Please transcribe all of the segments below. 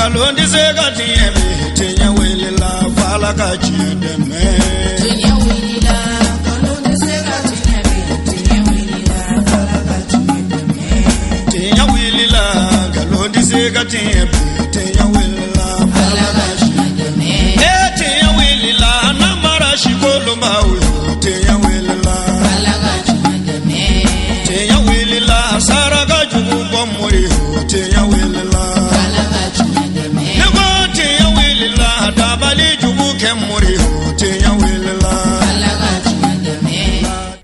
Nkalon tɛ se ka tiɲɛ bi, tiɲɛ wulila f'Ala ka tiɲɛ dɛmɛ. Tiɲɛ wulila, nkalon tɛ se ka tiɲɛ bi, tiɲɛ wulila f'Ala ka tiɲɛ dɛmɛ. Tiɲɛ wulila, nkalon tɛ se ka tiɲɛ bi, tiɲɛ wulila f'Ala Ala ka ka tiɲɛ dɛmɛ. E tiɲɛ wulila, namara si kolonbaw yo, tiɲɛ wulila. Ala ka tiɲɛ dɛmɛ. Tiɲɛ wulila, saraka jugu bɔ mori yo, tiɲɛ wulila. Ala ka tiɲɛ dɛmɛ. Ne ko tiɲɛ wulila, dabali jugu kɛ mori yo, tiɲɛ wulila. Ala ka tiɲɛ dɛmɛ.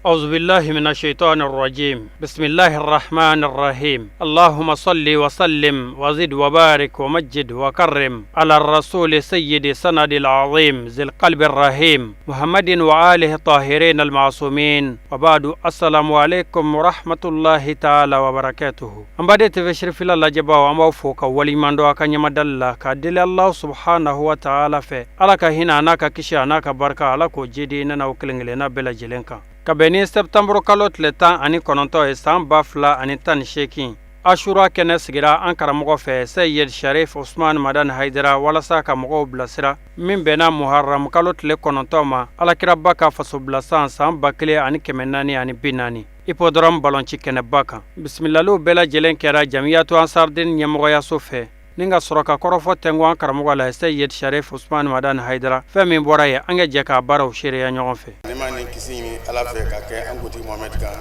أعوذ بالله من الشيطان الرجيم بسم الله الرحمن الرحيم اللهم صل وسلم وزد وبارك ومجد وكرم على الرسول سيد سند العظيم ذي القلب الرحيم محمد وآله الطاهرين المعصومين وبعد السلام عليكم ورحمة الله تعالى وبركاته. An baden TV Sherifila lajɛbaw, an b'aw fo ka waleɲuman dɔn a ka ɲɛmadali la k'a deli Allah subhanahu wa ta'ala fɛ, Ala ka hinɛ a n'a ka kisi a n'a ka barika, Ala k'o jidi ne n'aw kelen kelenna bɛɛ lajɛlen kan. Ka bɛn ni sɛptanburu kalo tile 19 ye, san 2018, Ashura kɛnɛ sigira an karamɔgɔ fɛ, Seyid Sharif Usman Madan Haidara, walasa ka mɔgɔw bilasira, min bɛnna Muharram kalo tile 9 ma, Alakiraba ka fasobila san, san 1440, Hippodrome balonci kɛnɛba kan. Bisimilaliw bɛɛ lajɛlen kɛra Jamiyatu Ansardin ɲɛmɔgɔyaso fɛ, ni ka sɔrɔ ka kɔrɔfɔ tɛnku an karamɔgɔ la, Seyid Sharif Usman Madan Haidara. Fɛn min bɔra yen, an ka jɛ k'a baaraw seereya ɲɔgɔn fɛ. Ne ma nin kisi ɲini Ala fɛ ka kɛ an kuntigi Mohamɛdi kan.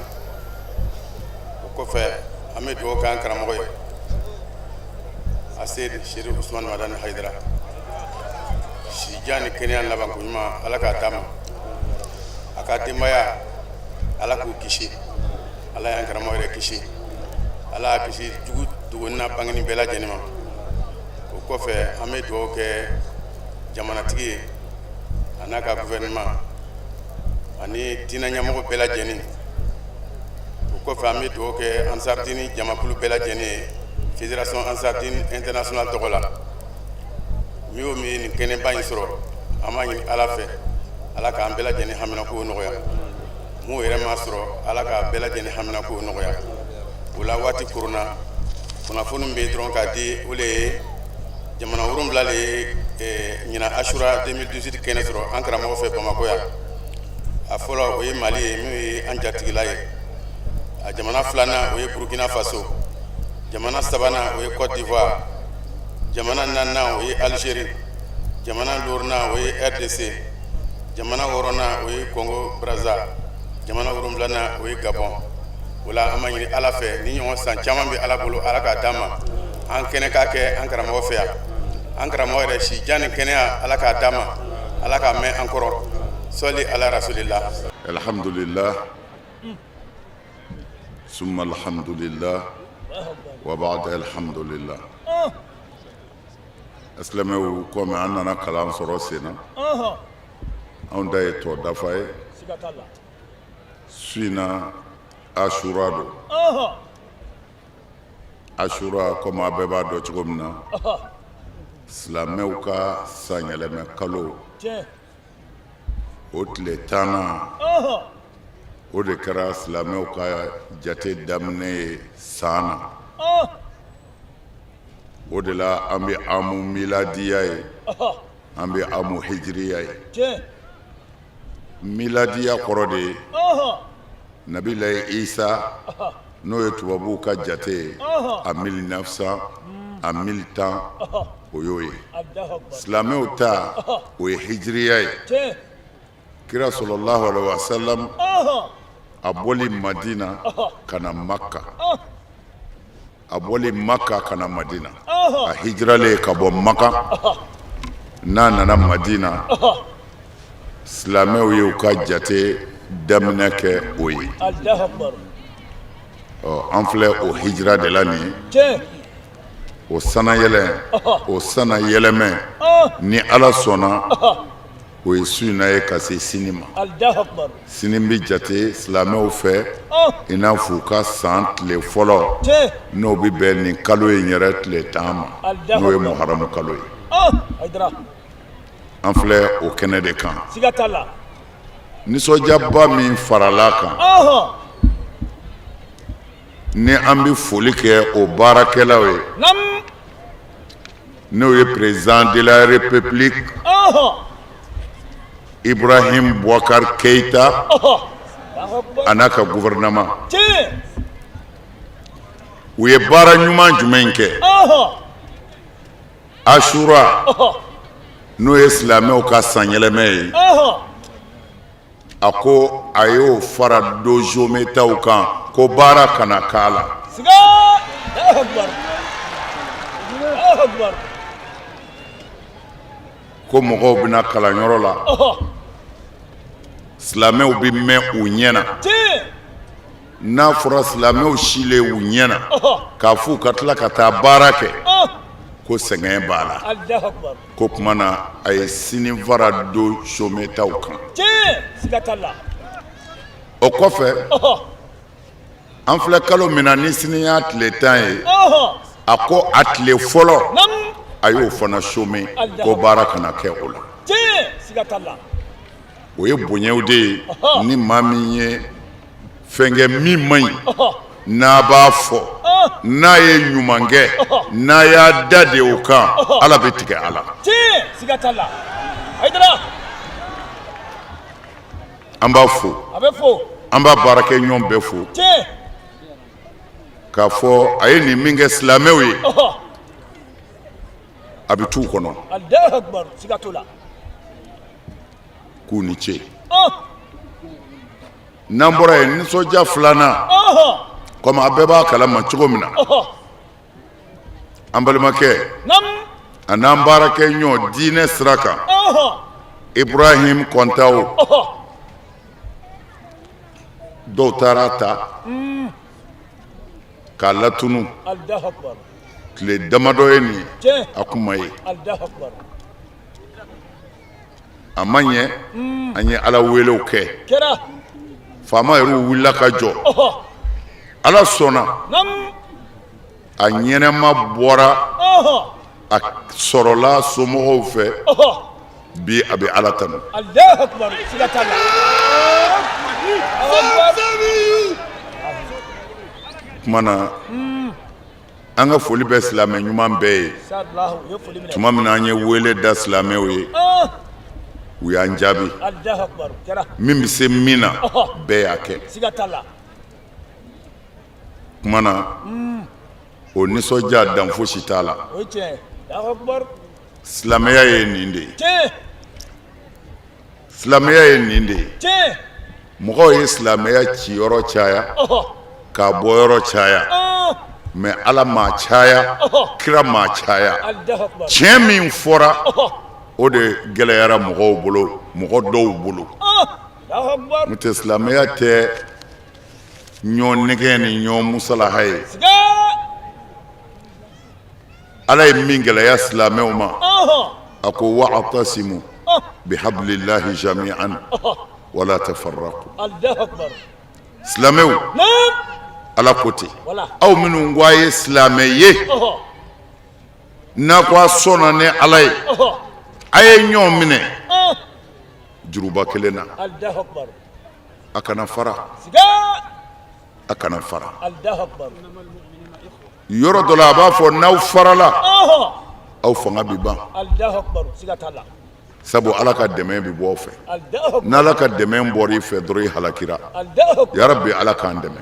O kɔfɛ, an bɛ dugawu kɛ an karamɔgɔ ye, a Seyidi Sherif Usman Madani Hayidara. Sijan ni kɛnɛya, labanko ɲuman, Ala k'a d'a ma. A ka denbaya, Ala k'u kisi. Ala y'an karamɔgɔ yɛrɛ kisi, Ala y'a kisi jugu dogoni n'a bangeni bɛɛ lajɛlen ma. O kɔfɛ, an bɛ dugawu kɛ jamanatigi ye, a n'a ka gouvernement ani diinɛ ɲɛmɔgɔ bɛɛ lajɛlen. O kɔfɛ, an bɛ dugawu kɛ Ansardini jamakulu bɛɛ lajɛlen ye, Fédération Ansardine Internationale tɔgɔ la. Min o min ye nin kɛnɛba in sɔrɔ, an b'a ɲini Ala fɛ, Ala k'an bɛɛ lajɛlen haminakow nɔgɔya. M'o yɛrɛ ma sɔrɔ, Ala k'a bɛɛ lajɛlen haminakow nɔgɔya. O la, waati koronna, kunnafoni bɛ dɔrɔn k'a di, o le ye jamana 7 le ye ɲinan Asura 2018 kɛnɛ sɔrɔ an karamɔgɔ fɛ Bamakɔ yan. A fɔlɔ, o ye Mali ye, min ye an jatigila ye. A jamana filanan, o ye Burukina Faso. Jamana sabanan, o ye Côte d'Ivoire. Jamana naaninan, o ye Algérie. Jamana duurunan, o ye RDC. Jamana wɔɔrɔnan, o ye Congo Brazza. Jamana wolonfilanan, o ye Gabon. O la, an b'a ɲini Ala fɛ, ni ɲɔgɔn san caman bɛ Ala bolo, Ala k'a d'an ma, an kɛnɛ k'a kɛ an karamɔgɔ fɛ yan. An karamɔgɔ yɛrɛ, si jan ni kɛnɛya, Ala k'a d'an ma, Ala k'a mɛn an kɔrɔ. Sɔli ala rasulila. الحمد لله ثم الحمد لله وبعد الحمد لله. Silamɛw, komi an nana kalan sɔrɔ sen na, anw ta ye tɔ dafa ye. Su in na, Asura don. Asura, komi a bɛɛ b'a dɔn cogo min na, silamɛw ka sanyɛlɛmɛ kalo o tile 10nan, o de kɛra silamɛw ka jate daminɛ ye san na. O de la, an bɛ amu miladiya ye, an bɛ amu hijiriya ye. Miladiya kɔrɔ de ye Nabilayi Isa, n'o ye tubabuw ka jate ye, a 1900, a 1010, o y'o ye. Silamɛw ta, o ye hijiriya ye. Kira sɔlɔlahu alaihi wasallam, a bɔli Madina ka na Maka, a bɔli Maka ka na Madina, a hijiralen ka bɔ Maka n'a nana Madina, silamɛw ye u ka jate daminɛ kɛ o ye. Ɔ, an filɛ o hijira de la nin ye. O sanayɛlɛ, o sana yɛlɛmɛ, ni Ala sɔnna, o ye su in na ye ka se sini ma. Sini bɛ jate silamɛw fɛ i n'a fɔ u ka san tile fɔlɔ, n'o bɛ bɛn nin kalo in yɛrɛ tile 10 ma, n'o ye Muharamu kalo ye. An filɛ o kɛnɛ de kan. Nisɔndiyaba min farala kan, ni an bɛ foli kɛ o baarakɛlaw ye. N'o ye président de la République Ibrahim Boubacar Keïta a n'a ka gouvernement u ye baara ɲuman jumɛn kɛ Asura n'o ye silamɛw ka sanyɛlɛma ye a ko a y'o fara don chômé taw kan ko baara kana k'a la ko mɔgɔw bɛ na kalanyɔrɔ la silamɛw bɛ mɛn u ɲɛ na n'a fɔra silamɛw silen u ɲɛ na k'a f'u ka tila ka taa baara kɛ ko sɛgɛn b'a la ko tuma na a ye sini fara don chômé taw kan o kɔfɛ an filɛ kalo min na ni sini y'a tile 10 ye a ko a tile fɔlɔ a y'o fana chômé ko baara kana kɛ o la o ye bonyaw de ye ni maa min ye fɛn kɛ min man ɲi n'a b'a fɔ n'a ye ɲuman kɛ n'a y'a da de o kan ala bɛ tigɛ a la an b'a fo an b'a baarakɛ ɲɔgɔn bɛɛ fo k'a fɔ a ye nin min kɛ silamɛw ye a bɛ t'u kɔnɔ k'u ni ce n'an bɔra yen nisɔndiya filanan komi a bɛɛ b'a kalama cogo min na an balimakɛ a n'an baarakɛ ɲɔgɔn diinɛ sira kan Ibrahim Kɔntawo dɔw taara a ta k'a latunu tile damadɔ ye nin ye a kun ma ye a ma ɲɛ an ye ala welew kɛ faama yɛrɛ wulila ka jɔ ala sɔnna a ɲɛnama bɔra a sɔrɔla somɔgɔw fɛ bi a bɛ ala tanu tuma na an ka foli bɛ silamɛ ɲuman bɛɛ ye tuma min na an ye wele da silamɛw ye u y'an jaabi min bɛ se min na bɛɛ y'a kɛ tuma na o nisɔndiya dan fosi t'a la silamɛya ye nin de ye silamɛya ye nin de ye mɔgɔw ye silamɛya ciyɔrɔ caya k'a bɔyɔrɔ caya mais ala m'a caya kira m'a caya tiɲɛ min fɔra o de gɛlɛyara mɔgɔw bolo mɔgɔ dɔw bolo n'o tɛ silamɛya tɛ ɲɔgɔn nɛgɛn ni ɲɔgɔn musalaha ye ala ye min gɛlɛya silamɛw ma a ko wa'tasimu bihablillahi jami'an wala tafarraqu silamɛw ala ko ten aw minnu ko a ye silamɛ ye n'a ko a sɔnna ni ala ye a ye ɲɔgɔn minɛ juruba kelen na a kana fara a kana fara yɔrɔ dɔ la a b'a fɔ n'aw farala aw fanga bɛ ban sabu ala ka dɛmɛ bɛ bɔ aw fɛ n'ala ka dɛmɛ bɔra i fɛ dɔrɔn i halakira yarabi ala k'an dɛmɛ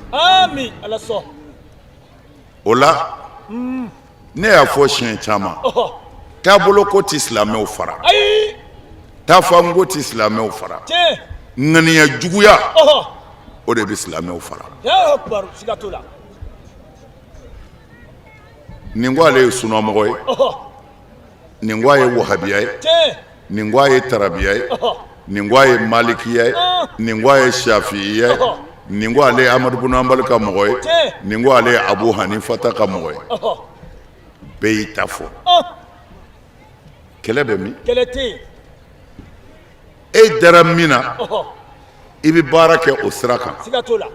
o la ne y'a fɔ siɲɛ caman taabolo ko tɛ silamɛw fara taafanko tɛ silamɛw fara ŋaniya juguya o de bɛ silamɛw fara nin ko ale ye sunamɔgɔ ye nin ko a ye wahabiya ye nin ko a ye tarabiya ye nin ko a ye malikiya ye nin ko a ye shafi'iya ye nin ko ale ye amadu bun hanbali ka mɔgɔ ye nin ko ale ye abu hanifata ka mɔgɔ ye bɛɛ y'i ta fɔ kɛlɛ bɛ min e dara min na i bɛ baara kɛ o sira kan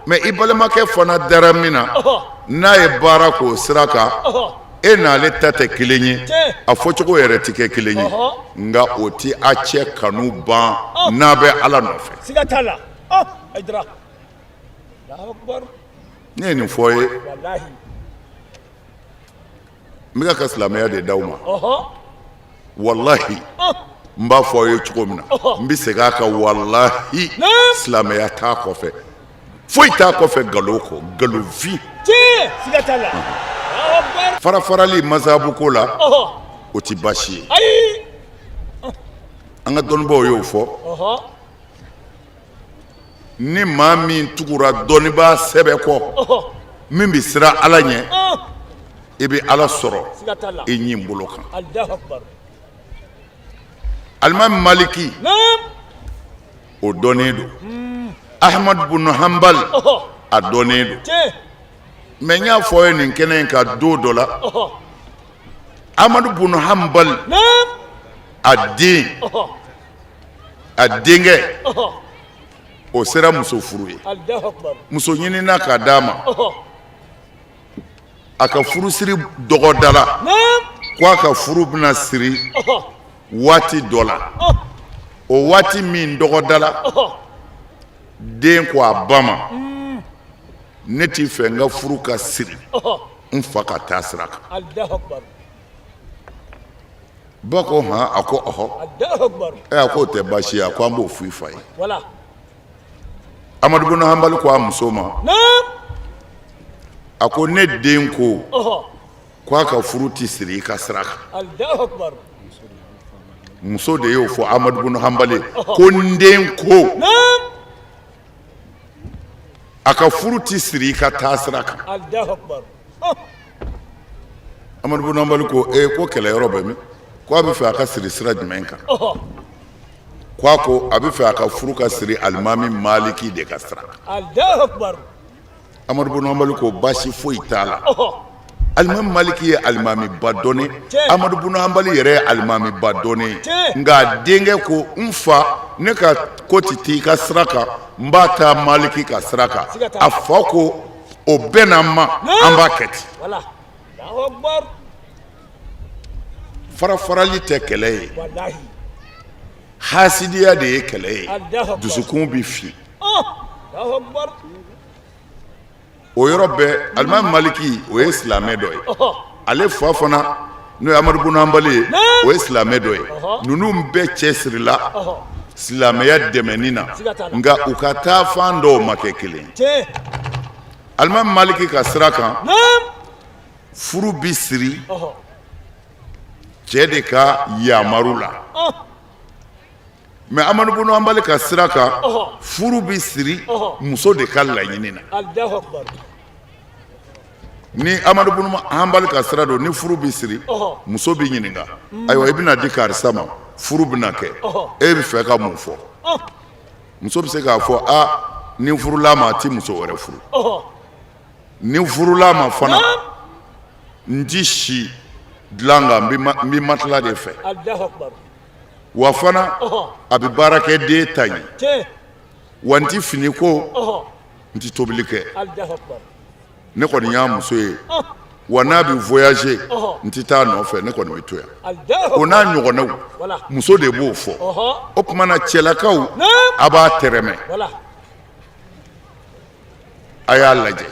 mais i balimakɛ fana dara min na n'a ye baara k'o sira kan e n'ale ta tɛ kelen ye a fɔcogo yɛrɛ tɛ kɛ kelen ye nka o tɛ a cɛ kanu ban n'a bɛ ala nɔfɛ ne ye nin fɔ ye n bɛ ka silamɛya de d'aw ma. Walahi, n b'a fɔ aw ye cogo min na, n bɛ segin a kan, walahi, silamɛya t'a kɔfɛ, foyi t'a kɔfɛ nkalon kɔ, nkalonfin. Tiɲɛ, siga t'a la. Fara farali mazabu ko la, o ti baasi ye. Ayi. An ka dɔnnibaaw y'o fɔ. Ni maa min tugura dɔnnibaa sɛbɛ kɔ, min bɛ siran Ala ɲɛ, i bɛ Ala sɔrɔ i ɲin bolo kan. Alimami Maliki, o dɔnnen don. Ahmad bunu Hanbal, a dɔnnen don. Mais n y'a fɔ aw ye nin kɛnɛ in kan don dɔ la, Ahmad bunu Hanbal, a den, a denkɛ, o sera muso furu ye. Muso ɲinina k'a d'a ma. A ka furusiri dɔgɔdara ko a ka furu bɛna siri waati dɔ la. O waati min dɔgɔdara, den ko a ba ma: ne t'i fɛ n ka furu ka siri n fa ka taa sira kan. Ba ko hɔn? A ko ɔhɔ. Ɛ, a k'o tɛ baasi ye. A ko an b'o fɔ i fa ye. Amadu bunu Hanbali ko a muso ma, a ko ne den ko ko a ka furu tɛ siri i ka sira kan. Muso de y'o fɔ Amadu bunu Hanbali, ko n den ko a ka furu tɛ siri i ka taa sira kan. Amadu bunu Hanbali ko ee, ko kɛlɛyɔrɔ bɛ min? Ko a bɛ fɛ a ka siri sira jumɛn kan? Ko a ko a bɛ fɛ a ka furu ka siri alimami Maliki de ka sira kan. Amadu bunu Hanbali ko baasi foyi t'a la. Alimami Maliki ye alimamiba dɔnnen, Amadu bunu Hanbali yɛrɛ ye alimamiba dɔnnen ye, nka a denkɛ ko n fa, ne ka ko tɛ taa i ka sira kan, n b'a ta Maliki ka sira kan. A fa ko o bɛnna n ma, an b'a kɛ ten. Fara farali tɛ kɛlɛ ye, hasidiya de ye kɛlɛ ye, dusukun bɛ fin. O yɔrɔ bɛɛ, alimami Maliki, o ye silamɛ dɔ ye. Ale fa fana, n'o ye Amadu bunu Hanbali ye, o ye silamɛ dɔ ye. Ninnu bɛɛ cɛsirila silamɛya dɛmɛni na, nka u ka taafan dɔw ma kɛ kelen ye. Alimami Maliki ka sira kan, furu bi siri cɛ de ka yamaru la. Mais Amadu bunu Hanbali ka sira kan, furu bɛ siri muso de ka laɲini na. Ni Amadu bunu Hanbali ka sira don, ni furu bɛ siri, muso bɛ ɲininka: ayiwa, i bɛna di karisa ma, furu bɛna kɛ, e bɛ fɛ ka mun fɔ? Muso bɛ se k'a fɔ: a, ni furula ma, a tɛ muso wɛrɛ furu. Ni furula ma fana, n ti si dilan kan, n bɛ matelas de fɛ. Wa fana a bɛ baarakɛden ta ye. Wa n tɛ fini ko, n tɛ tobili kɛ, ne kɔni y'a muso ye. Wa n'a bɛ voyager, n tɛ taa nɔfɛ, ne kɔni bɛ to yan. O n'a ɲɔgɔnnaw, muso de b'o fɔ. O tuma na, cɛlakaw, a b'a tɛrɛmɛ, a y'a lajɛ.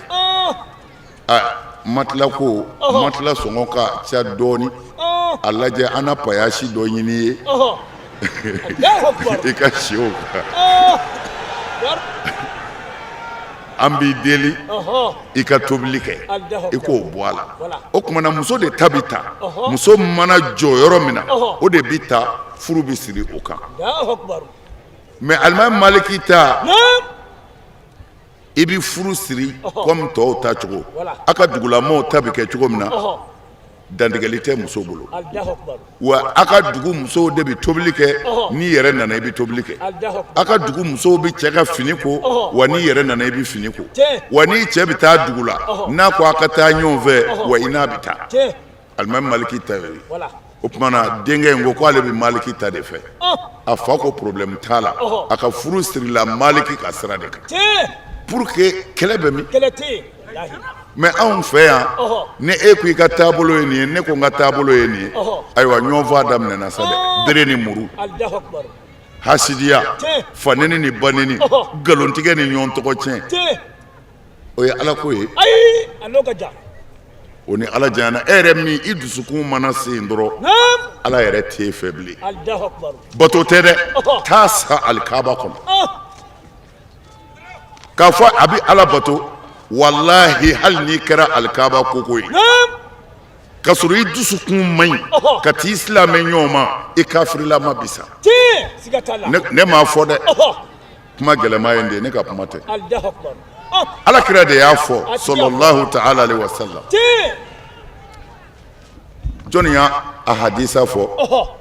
Matelas ko, matelas sɔngɔ ka ca dɔɔni, a lajɛ an na payasi dɔ ɲini ye i ka si o kan. An b'i deli, i ka tobili kɛ, i k'o bɔ a la. O tuma na, muso de ta bɛ ta. Muso mana jɔ yɔrɔ min na, o de bɛ ta, furu bɛ siri o kan. Mais alimami Maliki ta, i bɛ furu siri comme tɔw ta cogo, a ka dugulamɔgɔw ta bɛ kɛ cogo min na, dantigɛli tɛ muso bolo. Wa a ka dugu musow de bɛ tobili kɛ, n'i yɛrɛ nana i bɛ tobili kɛ. A ka dugu musow bɛ cɛ ka fini ko, wa n'i yɛrɛ nana i bɛ fini ko. Wa n'i cɛ bɛ taa dugu la, n'a ko a ka taa ɲɔgɔn fɛ, wa i n'a bɛ taa. Alimami Maliki ta ye. O tuma na, denkɛ in ko k'ale bɛ Maliki ta de fɛ. A fa ko problème t'a la. A ka furu sirila Maliki ka sira de kan pour que kɛlɛ bɛ min. Mais anw fɛ yan, ni e ko i ka taabolo ye nin ye, ne ko n ka taabolo ye nin ye, ayiwa, ɲɔgɔn faa daminɛna sa dɛ, bere ni muru, hasidiya, faneni ni baneni, nkalontigɛ ni ɲɔgɔn tɔgɔ tiɲɛ. O ye Ala ko ye? Ayi, a n'o ka jan. O ni Ala janyana. E yɛrɛ min, i dusukun mana se yen dɔrɔn, Ala yɛrɛ t'e fɛ bilen. Bato tɛ dɛ, taa sa alikaba kɔnɔ k'a fɔ a bɛ Ala bato. Walahi, hali n'i kɛra alikaba koko ye ka sɔrɔ i dusukun man ɲi ka t'i silamɛ ɲɔgɔn ma, i kafirilama bi sa. Ne m'a fɔ dɛ, kuma gɛlɛma ye nin de ye, ne ka kuma tɛ. Ala kira de y'a fɔ, sɔlɔlahu ta'ala alaihi wa sallam. Jɔnni y'a a hadisa fɔ?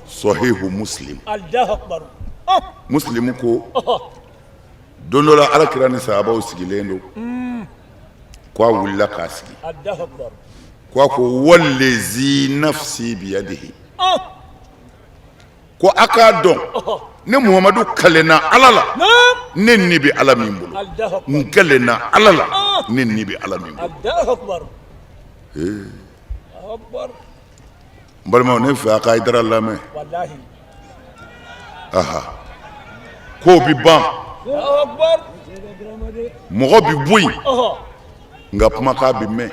Sɔhihu Muslim. Muslim ko don dɔ la, ala kira ni sahabaw sigilen don, ko a wulila k'a sigi, ko a ko: walezi nafsi biyadihi, ko a k'a dɔn, ne Muhamadu kalenna Ala la, ne ni bɛ Ala min bolo, n kalenna Ala la, ne ni bɛ Ala min bolo. N balimaw, ne fɛ a ka Hayidara lamɛn. Aha, kow bi ban, mɔgɔ bi bɔ yen, nka kumakan bi mɛn.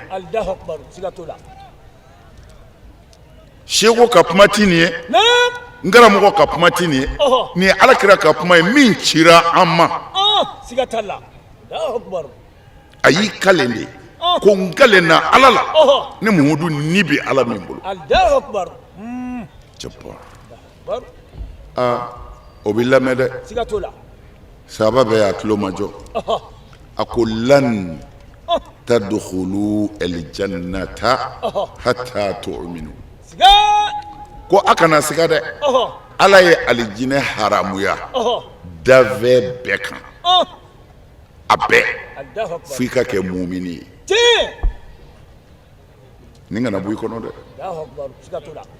Seko ka kuma ti nin ye, n karamɔgɔ ka kuma ti nin ye, nin ye ala kira ka kuma ye min cira an ma. A y'i kalen de ko n kalenna Ala la, ne Muhamadu ni bɛ Ala min bolo. Aa, o bɛ lamɛn dɛ. Sahaba bɛɛ y'a tulo majɔ. A ko: lan tadkhulu aljannata hatta tu'minu. Ko a kana siga dɛ, Ala ye alijinɛ haramuya danfɛn bɛɛ kan, a bɛɛ, fo i ka kɛ mumini ye. Nin kana bɔ i kɔnɔ dɛ.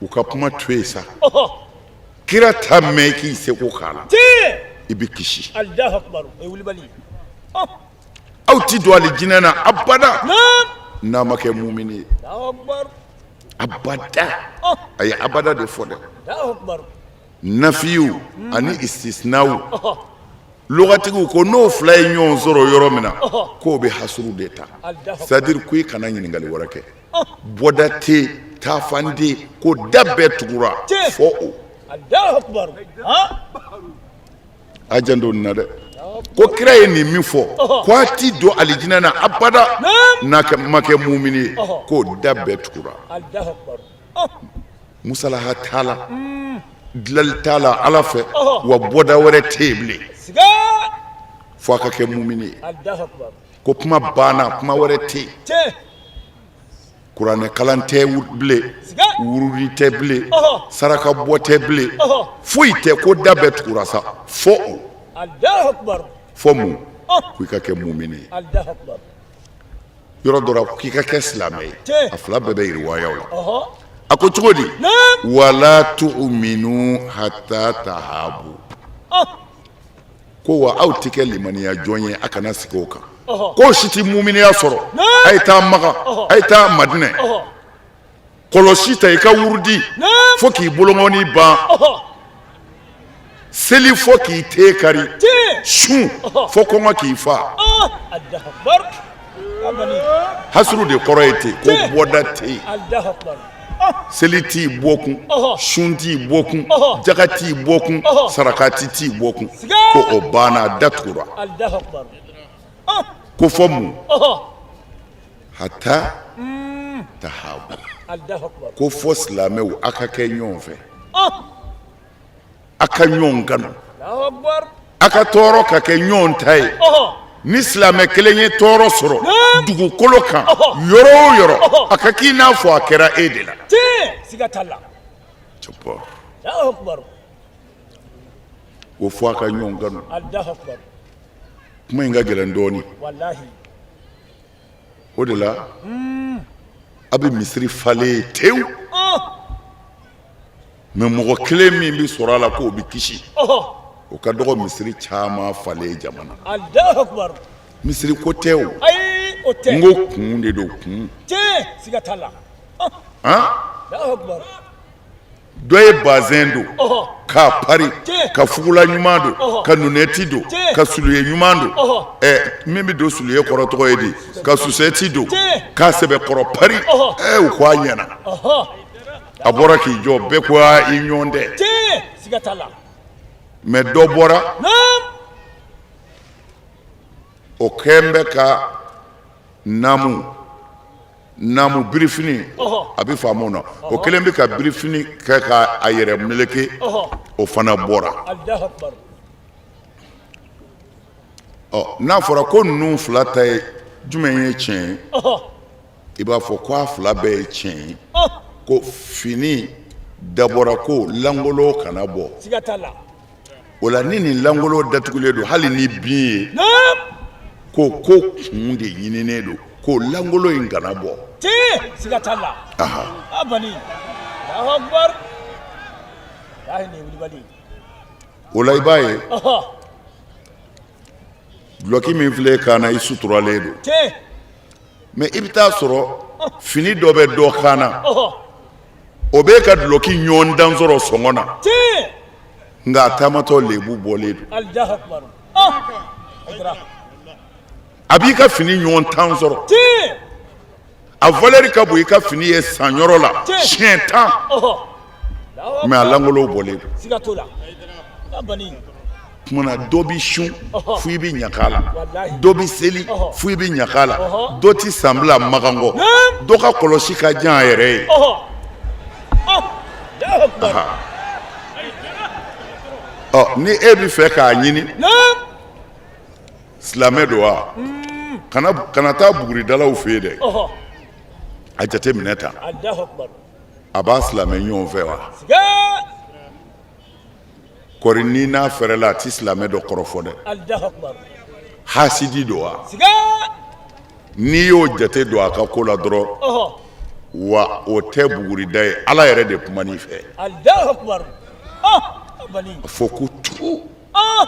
U ka kuma to yen sa, kira ta mɛn k'i seko k'a la, i bɛ kisi. Aw ti don alijinɛ na abada n'a ma kɛ mumini ye, abada. A ye abada de fɔ dɛ. Nafiyu ani istisinawu, lugatigiw ko n'o fila ye ɲɔgɔn sɔrɔ yɔrɔ min na, k'o bɛ hasuru de ta, c'est-à-dire ko i kana ɲininkali wɛrɛ kɛ, bɔda tɛ yen, taafan tɛ yen, ko da bɛɛ tugura fɔ o. A janto nin na dɛ. Ko kira ye nin min fɔ, ko a ti don alijinɛ na abada n'a ma kɛ mumini ye, k'o da bɛɛ tugura, musalaha t'a la, dilali t'a la Ala fɛ, wa bɔda wɛrɛ tɛ yen bilen fo a ka kɛ mumini ye. Ko kuma banna, kuma wɛrɛ tɛ yen. Kuranɛ kalan tɛ bilen, wurudi tɛ bilen, saraka bɔ tɛ bilen, foyi tɛ. Ko da bɛɛ tugura sa fo o, fo mun? Ko i ka kɛ mumini ye. Yɔrɔ dɔ la, k'i ka kɛ silamɛ ye. A fila bɛɛ bɛ yiriwayaw la. A ko cogo di? Wala tu'minu hatta tahabu. Ko wa aw tɛ kɛ limaniya jɔn ye, a kana sigi o kan, k'o si tɛ muminiya sɔrɔ. A ye taa Makan, a ye taa Madinɛ, kɔlɔsi ta i ka wurudi fo k'i bolonkɔni ban, seli fo k'i ten kari, sun fo kɔngɔ k'i fa. Hasuru de kɔrɔ ye ten, ko bɔda tɛ yen, seli t'i bɔ kun, sun t'i bɔ kun, jaga t'i bɔ kun, sarakati t'i bɔ kun, ko o banna, datugura. Ko fɔ mun? Hatta tahabu. Ko fɔ silamɛw, a ka kɛ ɲɔgɔn fɛ, a ka ɲɔgɔn kanu, a ka tɔɔrɔ ka kɛ ɲɔgɔn ta ye. Ni silamɛ kelen ye tɔɔrɔ sɔrɔ dugukolo kan yɔrɔ o yɔrɔ, a ka k'i n'a fɔ a kɛra e de la. O fɔ a ka ɲɔgɔn kanu. Kuma in ka gɛlɛn dɔɔnin. O de la a bɛ misiri falen tewu, mais mɔgɔ kelen min bɛ sɔrɔ a la k'o bɛ kisi, o ka dɔgɔ misiri caman falen jamana. Misiri ko tɛ o, n ko kun de don, kun. Dɔ ye bazɛn don k'a pari, ka fugula ɲuman don, ka lunɛti don, ka soulier ɲuman don, ɛ min bɛ don soulier kɔrɔ tɔgɔ ye di, ka chaussette don k'a sɛbɛkɔrɔ pari, ɛ u ko a ɲɛna. A bɔra k'i jɔ, bɛɛ ko aa, i ɲɔgɔn tɛ. Tiɲɛ, siga t'a la. Mais dɔ bɔra, o kɛn bɛ ka naamu naamu birifini, a bɛ faamu na, o kelen bɛ ka birifini kɛ ka a yɛrɛ meleke, o fana bɔra. Ɔ, n'a fɔra ko ninnu fila ta ye jumɛn ye tiɲɛ ye, i b'a fɔ ko a fila bɛɛ ye tiɲɛ ye, ko fini dabɔra ko lankolon kana bɔ. O la, ni nin lankolon datugulen don, hali ni bin ye, ko ko kun de ɲininen don ko lankolon in kana bɔ. Siga t'a la. A bani, Allahu akbar, lahi nin ye wulibali. O la, i b'a ye dulɔki min filɛ kan na, i suturalen don. Mais i bɛ taa sɔrɔ fini dɔ bɛ dɔ kan na, o b'e ka dulɔki ɲɔgɔn dan sɔrɔ sɔngɔ na, nka a taamatɔ lebu bɔlen don. A b'i ka fini ɲɔgɔn tan sɔrɔ, a valeur ka bon i ka fini ye sanyɔrɔ la siɲɛ 10, mais a lankolon bɔlen don. Tuma na, dɔ bɛ sun fo i bɛ ɲaka la, dɔ bɛ seli fo i bɛ ɲaka la, dɔ tɛ san bila magan kɔ, dɔ ka kɔlɔsi ka jan a yɛrɛ ye. Ɔ, ni e bɛ fɛ k'a ɲini silamɛ don wa, kana taa buguridalaw fɛ yen dɛ. A jate minɛ ta, a b'a silamɛ ɲɔgɔn fɛ wa? Kɔri ni n'a fɛrɛla, a tɛ silamɛ dɔ kɔrɔfɔ dɛ. Hasidi don wa? N'i y'o jate don a ka ko la dɔrɔn, wa o tɛ bugurida ye, Ala yɛrɛ de kuman'i fɛ. A fɔ ko tu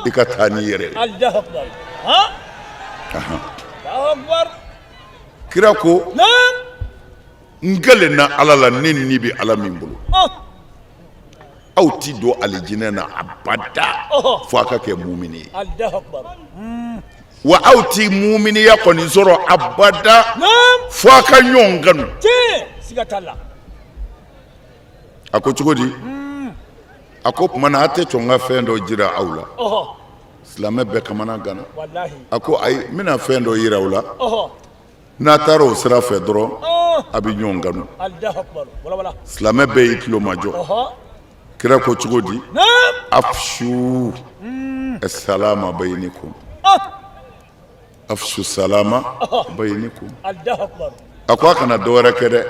i ka taa n'i yɛrɛ ye. Kira ko: n kalenna Ala la, ne ni bɛ Ala min bolo, aw ti don alijinɛ na abada fo a ka kɛ mumini ye, wa aw ti muminiya kɔni sɔrɔ abada fo a ka ɲɔgɔn kanu. A ko cogo di? A ko tuma na, a tɛ sɔn ka fɛn dɔ jira aw la? Silamɛ bɛɛ kamana ganna. A ko ayi, n bɛna fɛn dɔ jira aw la, n'a taara o sira fɛ dɔrɔn, a bɛ ɲɔgɔn kanu. Silamɛ bɛɛ y'i tulo majɔ. Kira ko cogo di? Afsu salama bayinikum, afsu salama bayinikum. A ko a kana dɔwɛrɛ kɛ dɛ,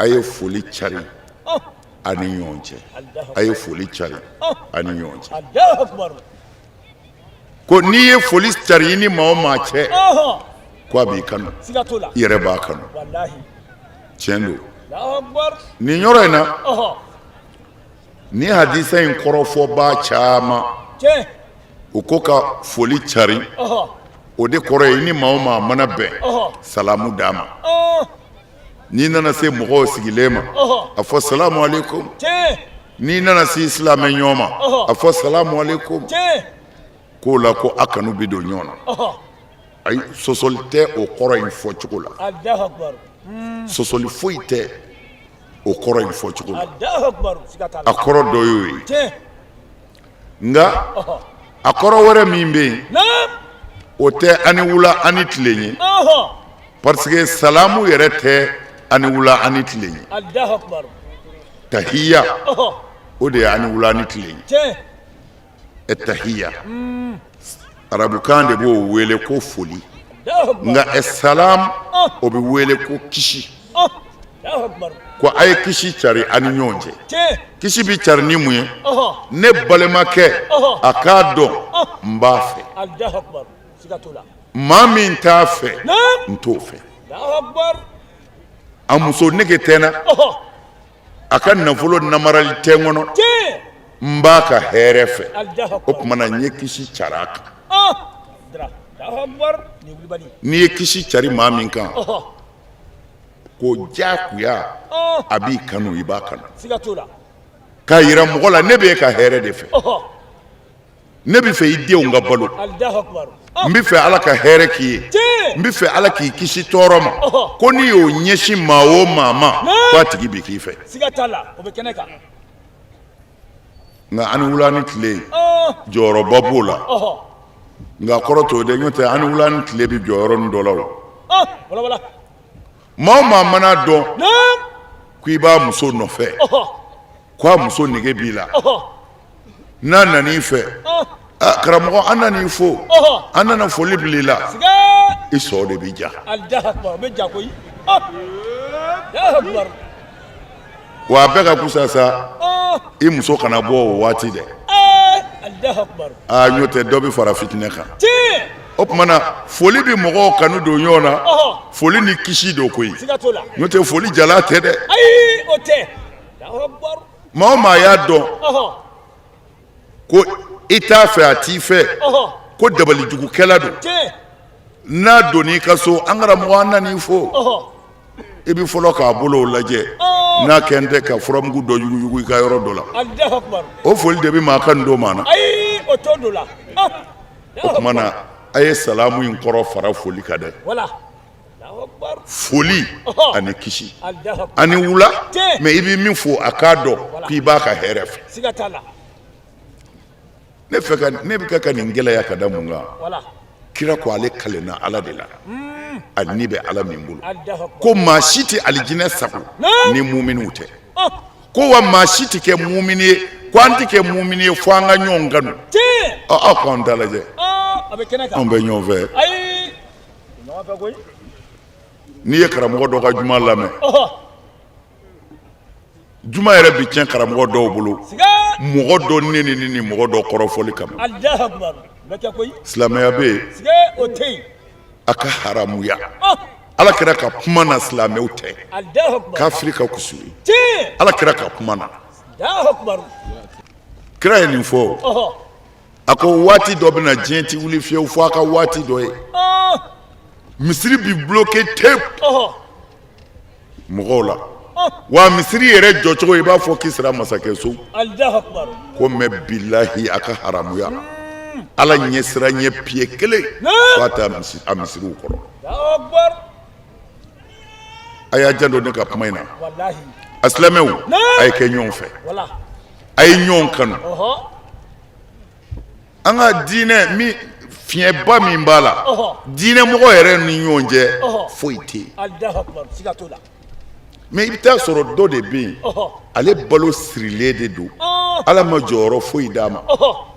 a ye foli cari a ni ɲɔgɔn cɛ, a ye foli cari a ni ɲɔgɔn cɛ. Ko n'i ye foli cari i ni maa o maa cɛ, ko a b'i kanu, i yɛrɛ b'a kanu. Tiɲɛ don. Nin yɔrɔ in na, ni hadisa in kɔrɔfɔbaa caman, u ko ka foli cari, o de kɔrɔ ye i ni maa o maa mana bɛn, salamu d'a ma. N'i nana se mɔgɔw sigilen ma, a fɔ salamu aleykum. N'i nana se silamɛ ɲɔgɔn ma, a fɔ salamu aleykum. K'o la, ko a kanu bɛ don ɲɔgɔn na. Ayi, sɔsɔli tɛ o kɔrɔ in fɔcogo la, sɔsɔli foyi tɛ o kɔrɔ in fɔcogo la. A kɔrɔ dɔ y'o ye, nka a kɔrɔ wɛrɛ min bɛ yen, o tɛ ani wula ani tile ye, parce que salamu yɛrɛ tɛ ani wula ani tile ye. Tahiya, o de ye ani wula ani tile ye. Ɛ, tahiya, arabukan de b'o wele ko foli, nka ɛ salam, o bɛ wele ko kisi, ko a ye kisi cari a ni ɲɔgɔn cɛ. Kisi bɛ cari ni mun ye? Ne balimakɛ, a k'a dɔn n b'a fɛ. Maa min t'a fɛ, n t'o fɛ. A muso nege tɛ n na, a ka nafolo namarali tɛ n kɔnɔ, n b'a ka hɛrɛ fɛ. O tuma na, n ye kisi cari a kan. N'i ye kisi cari maa min kan, ko diyagoya a b'i kanu, i b'a kanu. K'a yira mɔgɔ la, ne b'e ka hɛrɛ de fɛ, ne bɛ fɛ i denw ka balo. N bɛ fɛ Ala ka hɛrɛ k'i ye, n bɛ fɛ Ala k'i kisi tɔɔrɔ ma. Ko n'i y'o ɲɛsin maa o maa ma, k'a tigi bɛ k'i fɛ. Siga t'a la, o bɛ kɛnɛ kan. Nka an ni wula ni tile, jɔyɔrɔba b'o la, nka kɔrɔ t'o dɛ. N'o tɛ, an ni wula ni tile bɛ jɔ yɔrɔnin dɔ la. O maa o maa mana dɔn ko i b'a muso nɔfɛ, ko a muso nege b'i la, n'a nana i fɛ: "Karamɔgɔ, an nana i fo, an nana foli bila i la", i sɔn de bɛ ja. Wa a bɛɛ ka kusa sa, i muso kana bɔ o waati dɛ. Aa, n'o tɛ, dɔ bɛ fara fitinɛ kan. O tuma na, foli bɛ mɔgɔw kanu don ɲɔgɔn na. Foli ni kisi don koyi, n'o tɛ foli jala tɛ dɛ. Maa o maa y'a dɔn ko i t'a fɛ, a t'i fɛ, ko dabalijugukɛla don, n'a donn'i ka so: "An karamɔgɔ, an nan'i fo", i bɛ fɔlɔ k'a bolo lajɛ, n'a kɛn tɛ ka furamugu dɔ yuguyugu i ka yɔrɔ dɔ la. O foli de bɛ maa kanu don maa na. O tuma na, a ye salamu in kɔrɔ fara foli kan dɛ. Foli ani kisi ani wula, mais i bɛ min fɔ, a k'a dɔn k'i b'a ka hɛrɛ fɛ. Ne fɛ ka ne bɛ ka nin gɛlɛya ka da mun kan? Kira ko ale kalenna Ala de la, a ni bɛ Ala min bolo, ko maa si tɛ alijinɛ sago ni muminiw tɛ. Ko wa maa si tɛ kɛ mumini ye, ko an tɛ kɛ mumini ye fo an ka ɲɔgɔn kanu. Aw k'anw ta lajɛ, anw bɛ ɲɔgɔn fɛ. N'i ye karamɔgɔ dɔ ka juma lamɛn, juma yɛrɛ bɛ tiɲɛ karamɔgɔ dɔw bolo, mɔgɔ dɔ neni ni mɔgɔ dɔ kɔrɔfɔli kama. Silamɛya bɛ yen, a ka haramuya. Ala kira ka kuma na, silamɛw tɛ, kafiri ka kusu ye. Ala kira ka kuma na, kira ye nin fɔ. A ko waati dɔ bɛna, diɲɛ tɛ wuli fiyewu fo a ka waati dɔ ye, misiri bi bloqué tewu mɔgɔw la. Wa misiri yɛrɛ jɔcogo, i b'a fɔ Kisira masakɛ so. Ko mais bilahi, a ka haramuya, Ala ɲɛsiran ɲɛ piye kelen k'a tɛ a misiriw kɔrɔ. A y'a janto ne ka kuma in na. A silamɛw, a ye kɛ ɲɔgɔn fɛ, a ye ɲɔgɔn kanu. An ka diinɛ min, fiɲɛba min b'a la, diinɛ mɔgɔ yɛrɛ ni ɲɔgɔn cɛ foyi tɛ yen. Mais i bɛ taa sɔrɔ dɔ de bɛ yen, ale balo sirilen de don, Ala ma jɔyɔrɔ foyi d'a ma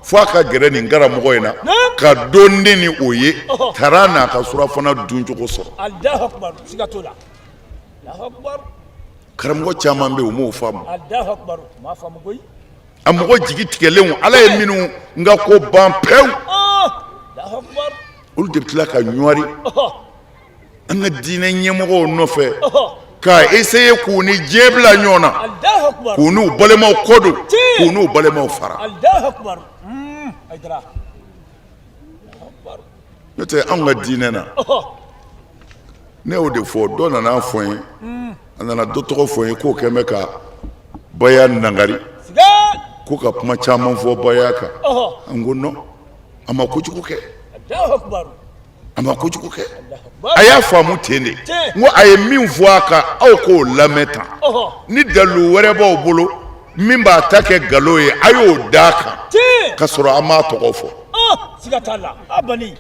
fo a ka gɛrɛ nin karamɔgɔ in na ka dɔ neni, o ye tara n'a ka surafana duncogo sɔrɔ. Karamɔgɔ caman bɛ yen, u m'o faamu. A mɔgɔ jigi tigɛlenw, Ala ye minnu n ka ko ban pewu, olu de bɛ tila ka ɲwari an ka diinɛ ɲɛmɔgɔw nɔfɛ k'a essayer k'u ni diɲɛ bila ɲɔgɔn na, k'u n'u balimaw kɔ don, k'u n'u balimaw fara. N'o tɛ, anw ka diinɛ na, ne y'o de fɔ. Dɔ nana fɔ n ye, a nana dɔ tɔgɔ fɔ n ye k'o kɛn bɛ ka baya nangari, ko ka kuma caman fɔ baya kan. N ko non, a ma kojugu kɛ, a ma kojugu kɛ, a y'a faamu ten de. N ko a ye min fɔ a kan, aw k'o lamɛn tan. Ni dalilu wɛrɛ b'aw bolo min b'a ta kɛ nkalon ye, a y'o d'a kan ka sɔrɔ an m'a tɔgɔ fɔ. Siga t'a la, a bani,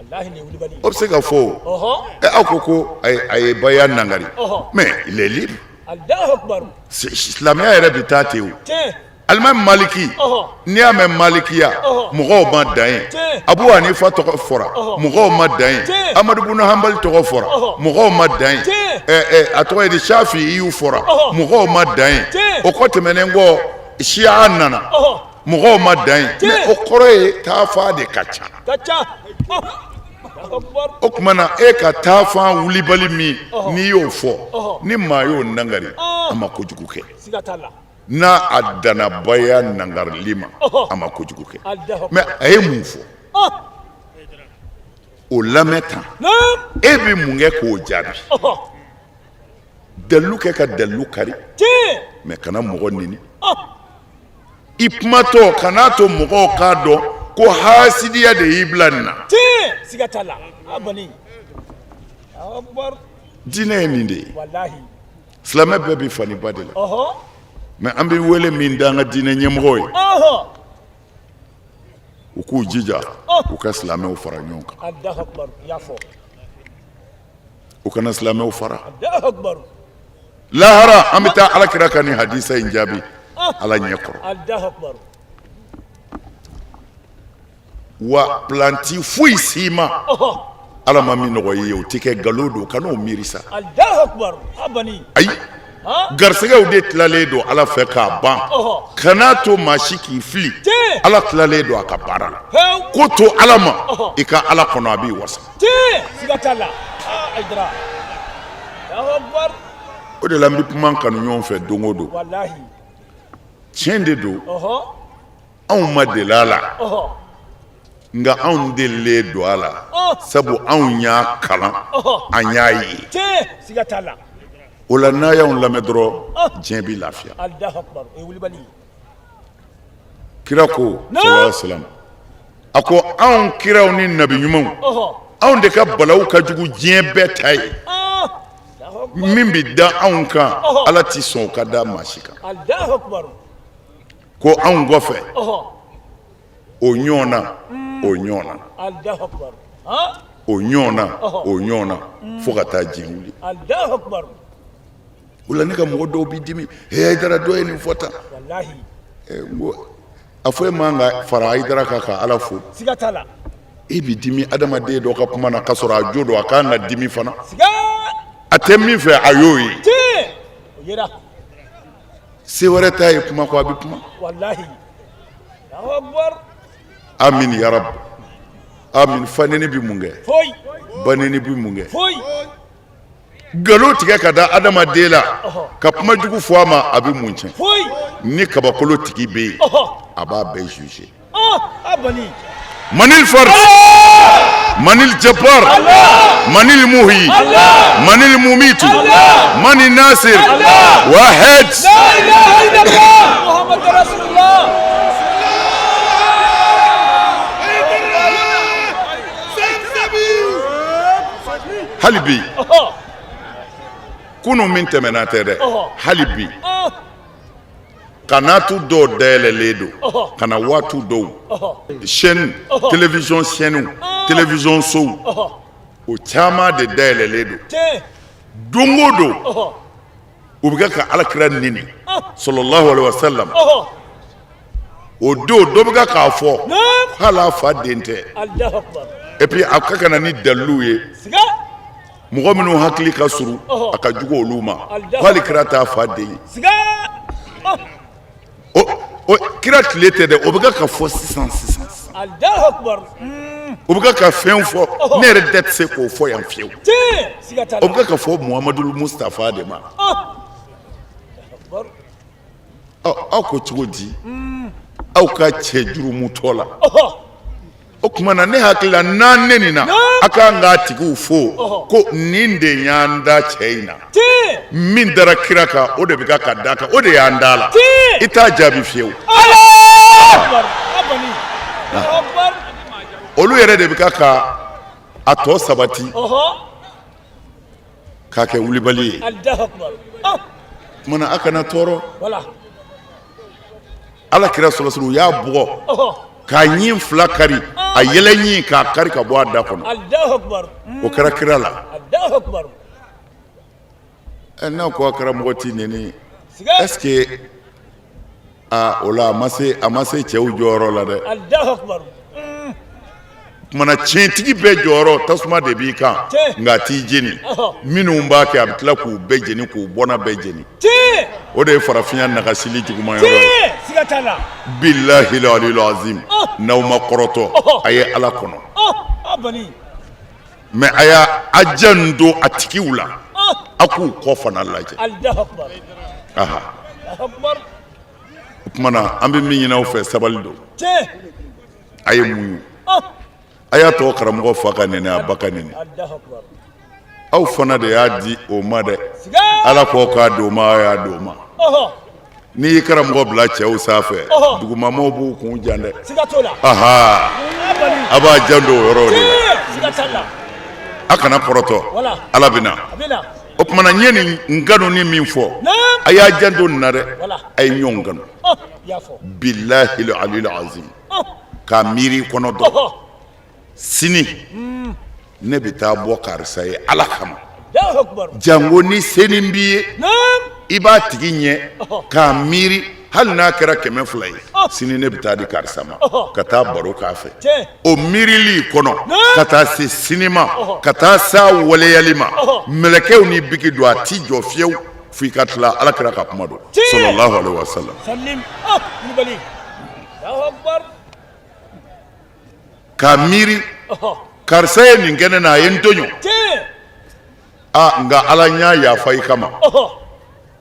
walahi nin ye wulibali. O bɛ se ka fɔ o. Ɛ, aw ko ko a ye baya nangari, mais il est libre. Alahu akubar. Silamɛya yɛrɛ bɛ taa ten o. Alimami Maliki, n'i y'a mɛn malikiya, mɔgɔw ma dan yen. Abu Hanifa tɔgɔ fɔra, mɔgɔw ma dan yen. Amadu bunu Hanbali tɔgɔ fɔra, mɔgɔw ma dan yen. A tɔgɔ ye di, Shafi'iyu fɔra, mɔgɔw ma dan yen. O kɔ tɛmɛnen kɔ, Siya nana, mɔgɔw ma dan yen. Mais o kɔrɔ ye taafan de ka ca. O tuma na, e ka taafan wulibali min n'i y'o fɔ, ni maa y'o nangari, a ma kojugu kɛ. N'a a danna baya nangarili ma, a ma kojugu kɛ. Mais a ye mun fɔ, o lamɛn tan. E bɛ mun kɛ k'o jaabi? Dalilu kɛ ka dalilu kari, mais kana mɔgɔ neni. I kumatɔ, kan'a to mɔgɔw k'a dɔn Ko hasidiya de y'i bila nin na. Tiɲɛ, siga t'a la. A bani. Allahu akbar. Diinɛ ye nin de ye. Walahi. Silamɛ bɛɛ bɛ fa ni ba de la. Ɔhɔ. Mais an bɛ wele min da an ka diinɛ ɲɛmɔgɔw ye. Ɔhɔ. U k'u jija u ka silamɛw fara ɲɔgɔn kan. Allahu akbar. I y'a fɔ. U kana silamɛw fara. Allahu akbar. Lahara an bɛ taa ala kira ka nin hadisa in jaabi ala ɲɛ kɔrɔ. Allahu akbar. Wa planti foyi si ma ala ma min nɔgɔya i ye o tɛ kɛ nkalon don, kan'o miiri sa. Allahu akbar. A bani. Ayi, garisɛgɛw de tilalen don ala fɛ k'a ban. Kan'a to maa si k'i fili, ala tilalen don a ka baara la. Ko to ala ma, i ka ala kɔnɔ, a b'i wasa. Siga t'a la. Ayidara. Allahu akbar. O de la n bɛ kuma n kanu ɲɔgɔn fɛ don o don. Walahi. Tiɲɛ de don. Anw ma deli a la, nka anw delilen don a la, sabu anw y'a kalan, an y'a ye. Siga t'a la. O la n'a y'anw lamɛn dɔrɔn, diɲɛ bɛ lafiya. Allahu akbar. O ye wulibali ye. Kira ko sallallahu alaihi wasallam, a ko anw kiraw ni nabi ɲumanw, anw de ka balawu ka jugu diɲɛ bɛɛ ta ye. Min bɛ da anw kan, ala tɛ sɔn o ka da maa si kan. Allahu akbar. Ko anw kɔfɛ, o ɲɔgɔnna, o ɲɔgɔnna, Allahu akbar. o ɲɔgɔnna, o ɲɔgɔnna, fo ka taa diɲɛ wuli. Allahu akbar. O la ne ka mɔgɔ dɔw b'i dimi, he Hayidara, dɔ ye nin fɔ tan. Walahi. N ko a fɔ e man ka fara Hayidara kan ka Ala fo. Siga t'a la. E bɛ dimi adamaden dɔ ka kuma na k'a sɔrɔ a jo don, a kan ka dimi fana. Siga. A tɛ min fɛ, a y'o ye. Tiɲɛ. O yera. Se wɛrɛ t'a ye kuma kɔ, a bɛ kuma. Walahi. Allahu akbar. Amin ya rabi. Amin. Faneni bɛ mun kɛ? Foyi. Baneni bɛ mun kɛ? Foyi. Nkalon tigɛ ka da adamaden la, ka kuma jugu fɔ a ma, a bɛ mun tiɲɛ? Foyi. Ni kabakolo tigi bɛ yen, a b'a bɛɛ juger. A bani. Manil fard, manil jabbar, manil muhi, manil mumitu, manil nasir, wahid. La ilaha illallah Muhammad Rasulullah. Hali bi kunun min tɛmɛna tɛ dɛ, hali bi kanatu dɔw dayɛlɛlen don ka na waati dɔw chaîne télévision, chaîne télévision sow, o caman de dayɛlɛlen don. Don o don u bɛ ka ala kira neni sallallahu alaihi wasallam. O don dɔ bɛ k'a fɔ hali a fa den tɛ, et puis a ka na ni dalilu ye. Mɔgɔ minnu hakili ka surun, a ka jugu olu ma, hali kira t'a fa den ye. O kira tile tɛ dɛ, o bɛ ka fɔ sisan sisan. O bɛ ka fɛn fɔ, ne yɛrɛ da tɛ se k'o fɔ yan fiyewu. O bɛ ka fɔ Muhamadu Mustafa de ma. Aw ko cogo di aw ka cɛ jurumutɔ la? O tuma na ne hakili la, n'an nenina, a kan k'a tigiw fo ko nin de y'an da cɛ in na. Min dara kira kan, o de bɛ ka da kan, o de y'an da la. I t'a jaabi fiyewu. Olu yɛrɛ de bɛ ka a tɔ sabati k'a kɛ wulibali ye. Tuma na a kana tɔɔrɔ. Ala kira sɔlɔsɔlɔ, u y'a bugɔ k'a ɲin fila kari, a yɛlɛ ɲin k'a kari ka bɔ a da kɔnɔ. O kɛra kira la. N'a ko a kɛra mɔgɔ t'i neni, est ce que aa o la a ma se cɛw jɔyɔrɔ la dɛ. Kumana tiɲɛtigi bɛɛ jɔyɔrɔ, tasuma de b'i kan, nka a t'i jeni. Minnu b'a kɛ, a bɛ tila k'u bɛɛ jeni, k'u bɔnna bɛɛ jeni. O de ye farafinya nagasili juguman yɔrɔ ye. Bilahi aliyul azim, n'aw ma kɔrɔtɔ, a ye ala kɔnɔ. Mais a y'a a janto a tigiw la, a k'u kɔ fana lajɛ. Aha, o tuma na an bɛ min ɲini aw fɛ, sabali don, a ye muɲu. A y'a tɔgɔ karamɔgɔ fa ka nɛnɛ, a ba ka nɛnɛ. Aw fana de y'a di o ma dɛ. Ala ko k'a d'o ma, a y'a d'o ma. N'i y'i karamɔgɔ bila cɛw sanfɛ, dugumamɔgɔw b'u kun jan dɛ. Siga t'o la. Aha, a b'a janto o yɔrɔ de la. A kana kɔrɔtɔ, Ala bɛ na. O tuma na n ye nin n kanuni min fɔ, a y'a janto nin na dɛ, a ye ɲɔgɔn kanu. Bilahi alil azim, k'a miiri i kɔnɔ dɔrɔn. Sini ne bɛ taa bɔ karisa ye Ala kama, janko ni senin b'i ye, i b'a tigi ɲɛ k'a miiri hali n'a kɛra 200 ye, sini ne bɛ taa di karisa ma ka taa baro k'a fɛ. O miirili kɔnɔ ka taa se sini ma, ka taa s'a waleyali ma, mɛlɛkɛw ni biki don, a ti jɔ fiyewu fo i ka tila. Ala kira ka kuma don, sallallahu alaihi wasallam. K'a miiri karisa ye nin kɛ ne na, a ye n tɔɲɔ, aa nka Ala n y'a yafa i kama.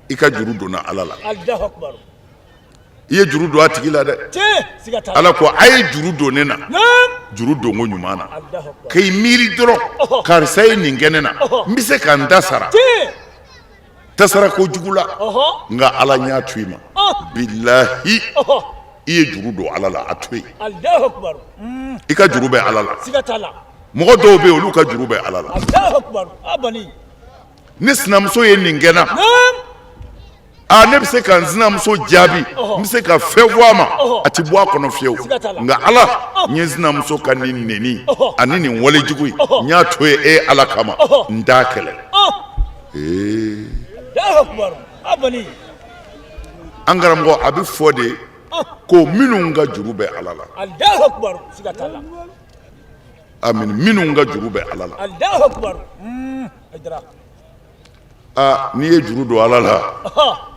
I ka juru donna Ala la, i ye juru don a tigi la dɛ. Ala ko a ye juru don ne na juru donko ɲuman na. K'i miiri dɔrɔn karisa ye nin kɛ ne na, n bɛ se ka n ta sara tasara ko jugu la, nka Ala n y'a to i ma. Bilahi, i ye juru don Ala la, a to yen, i ka juru bɛ Ala la. Mɔgɔ dɔw bɛ yen, olu ka juru bɛ Ala la. Ne sinamuso ye nin kɛ n na, aa ne bɛ se ka n sinamuso jaabi, n bɛ se ka fɛn fɔ a ma, a tɛ bɔ a kɔnɔ fiyewu, nka Ala, n ye n sinamuso ka nin neni ani nin walejugu ye, n y'a to yen e Ala kama, n t'a kɛlɛ. Ee an karamɔgɔ, a bɛ fɔ de ko minnu ka juru bɛ Ala la, amin, minnu ka juru bɛ Ala la. Aa n'i ye juru don Ala la,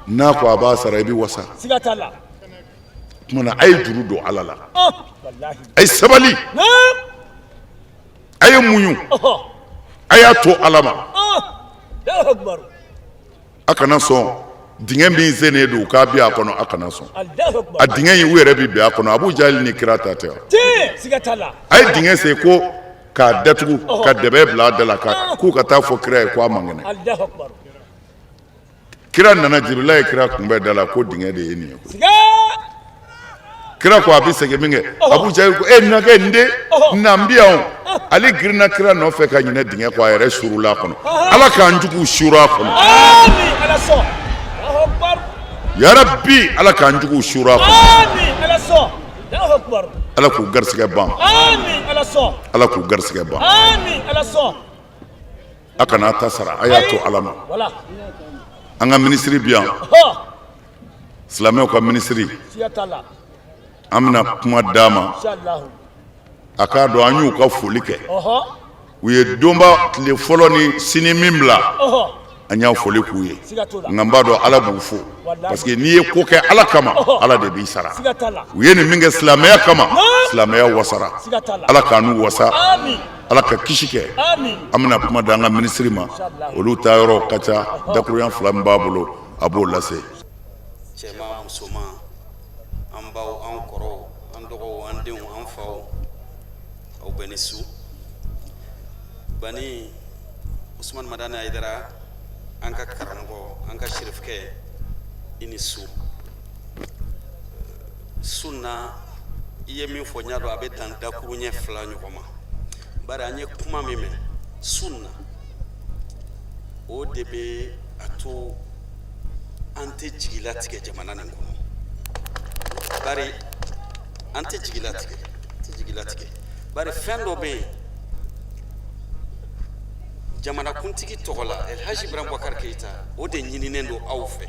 n'a ko a b'a sara, i bɛ wasa. Tuma na a ye juru don Ala la, a ye sabali, a ye muɲu, a y'a to Ala ma. A kana sɔn dingɛ min sennen don k'a bin a kɔnɔ, a kana sɔn a dingɛ in, u yɛrɛ bɛ bin a kɔnɔ. Abu Jahili ni kira ta tɛ wa? A ye dingɛ sen ko k'a datugu ka dɛbɛ bila a da la k'u ka taa fɔ kira ye ko a man kɛnɛ. Kira nana, Jibirila ye kira kunbɛn da la ko dingɛ de ye nin ye. Kira ko a bɛ segin min kɛ, Abu Jahili ko e nakɛ n den na n bi yan. Ale girinna kira nɔfɛ ka ɲinɛ dingɛ kɔ, a yɛrɛ suurula a kɔnɔ. Ala k'an juguw suuru a kɔnɔ. Yarabi, Ala k'an juguw suuru a kɔnɔ. Ala k'u garisɛgɛ ban, Ala k'u garisɛgɛ ban. A kana ta sara, a y'a to Ala ma. An ka minisiri bi yan, silamɛw ka minisiri, an bɛna kuma d'a ma. A k'a dɔn an y'u ka foli kɛ, u ye donba tile fɔlɔ ni sini min bila, an y'a foli k'u ye. Nka n b'a dɔn Ala b'u fo, parce que n'i ye ko kɛ Ala kama, Ala de b'i sara. U ye nin min kɛ silamɛya kama, silamɛya wasara, Ala k'an n'u wasa, Ala ka kisi kɛ. An bɛna kuma di an ka minisiri ma, olu ta yɔrɔ ka ca, dakurunya fila min b'a bolo, a b'o lase. Cɛman, musoman, an baw, an kɔrɔw, an dɔgɔw, an denw, an faw, aw bɛɛ ni su. Bani Usman Madani Hayidara, an ka karamɔgɔ, an ka sirifukɛ, i ni su. Su na, i ye min fɔ, n y'a dɔn a bɛ dan dakuruɲɛ fila ɲɔgɔn ma, bari an ye kuma min mɛn su na, o de bɛ a to an tɛ jigilatigɛ jamana nin kɔnɔ, bari an tɛ jigilatigɛ, tɛ jigilatigɛ, bari fɛn dɔ bɛ yen jamanakuntigi tɔgɔ la, Elhaji Ibrahim Boubacar Keita, o de ɲininen don aw fɛ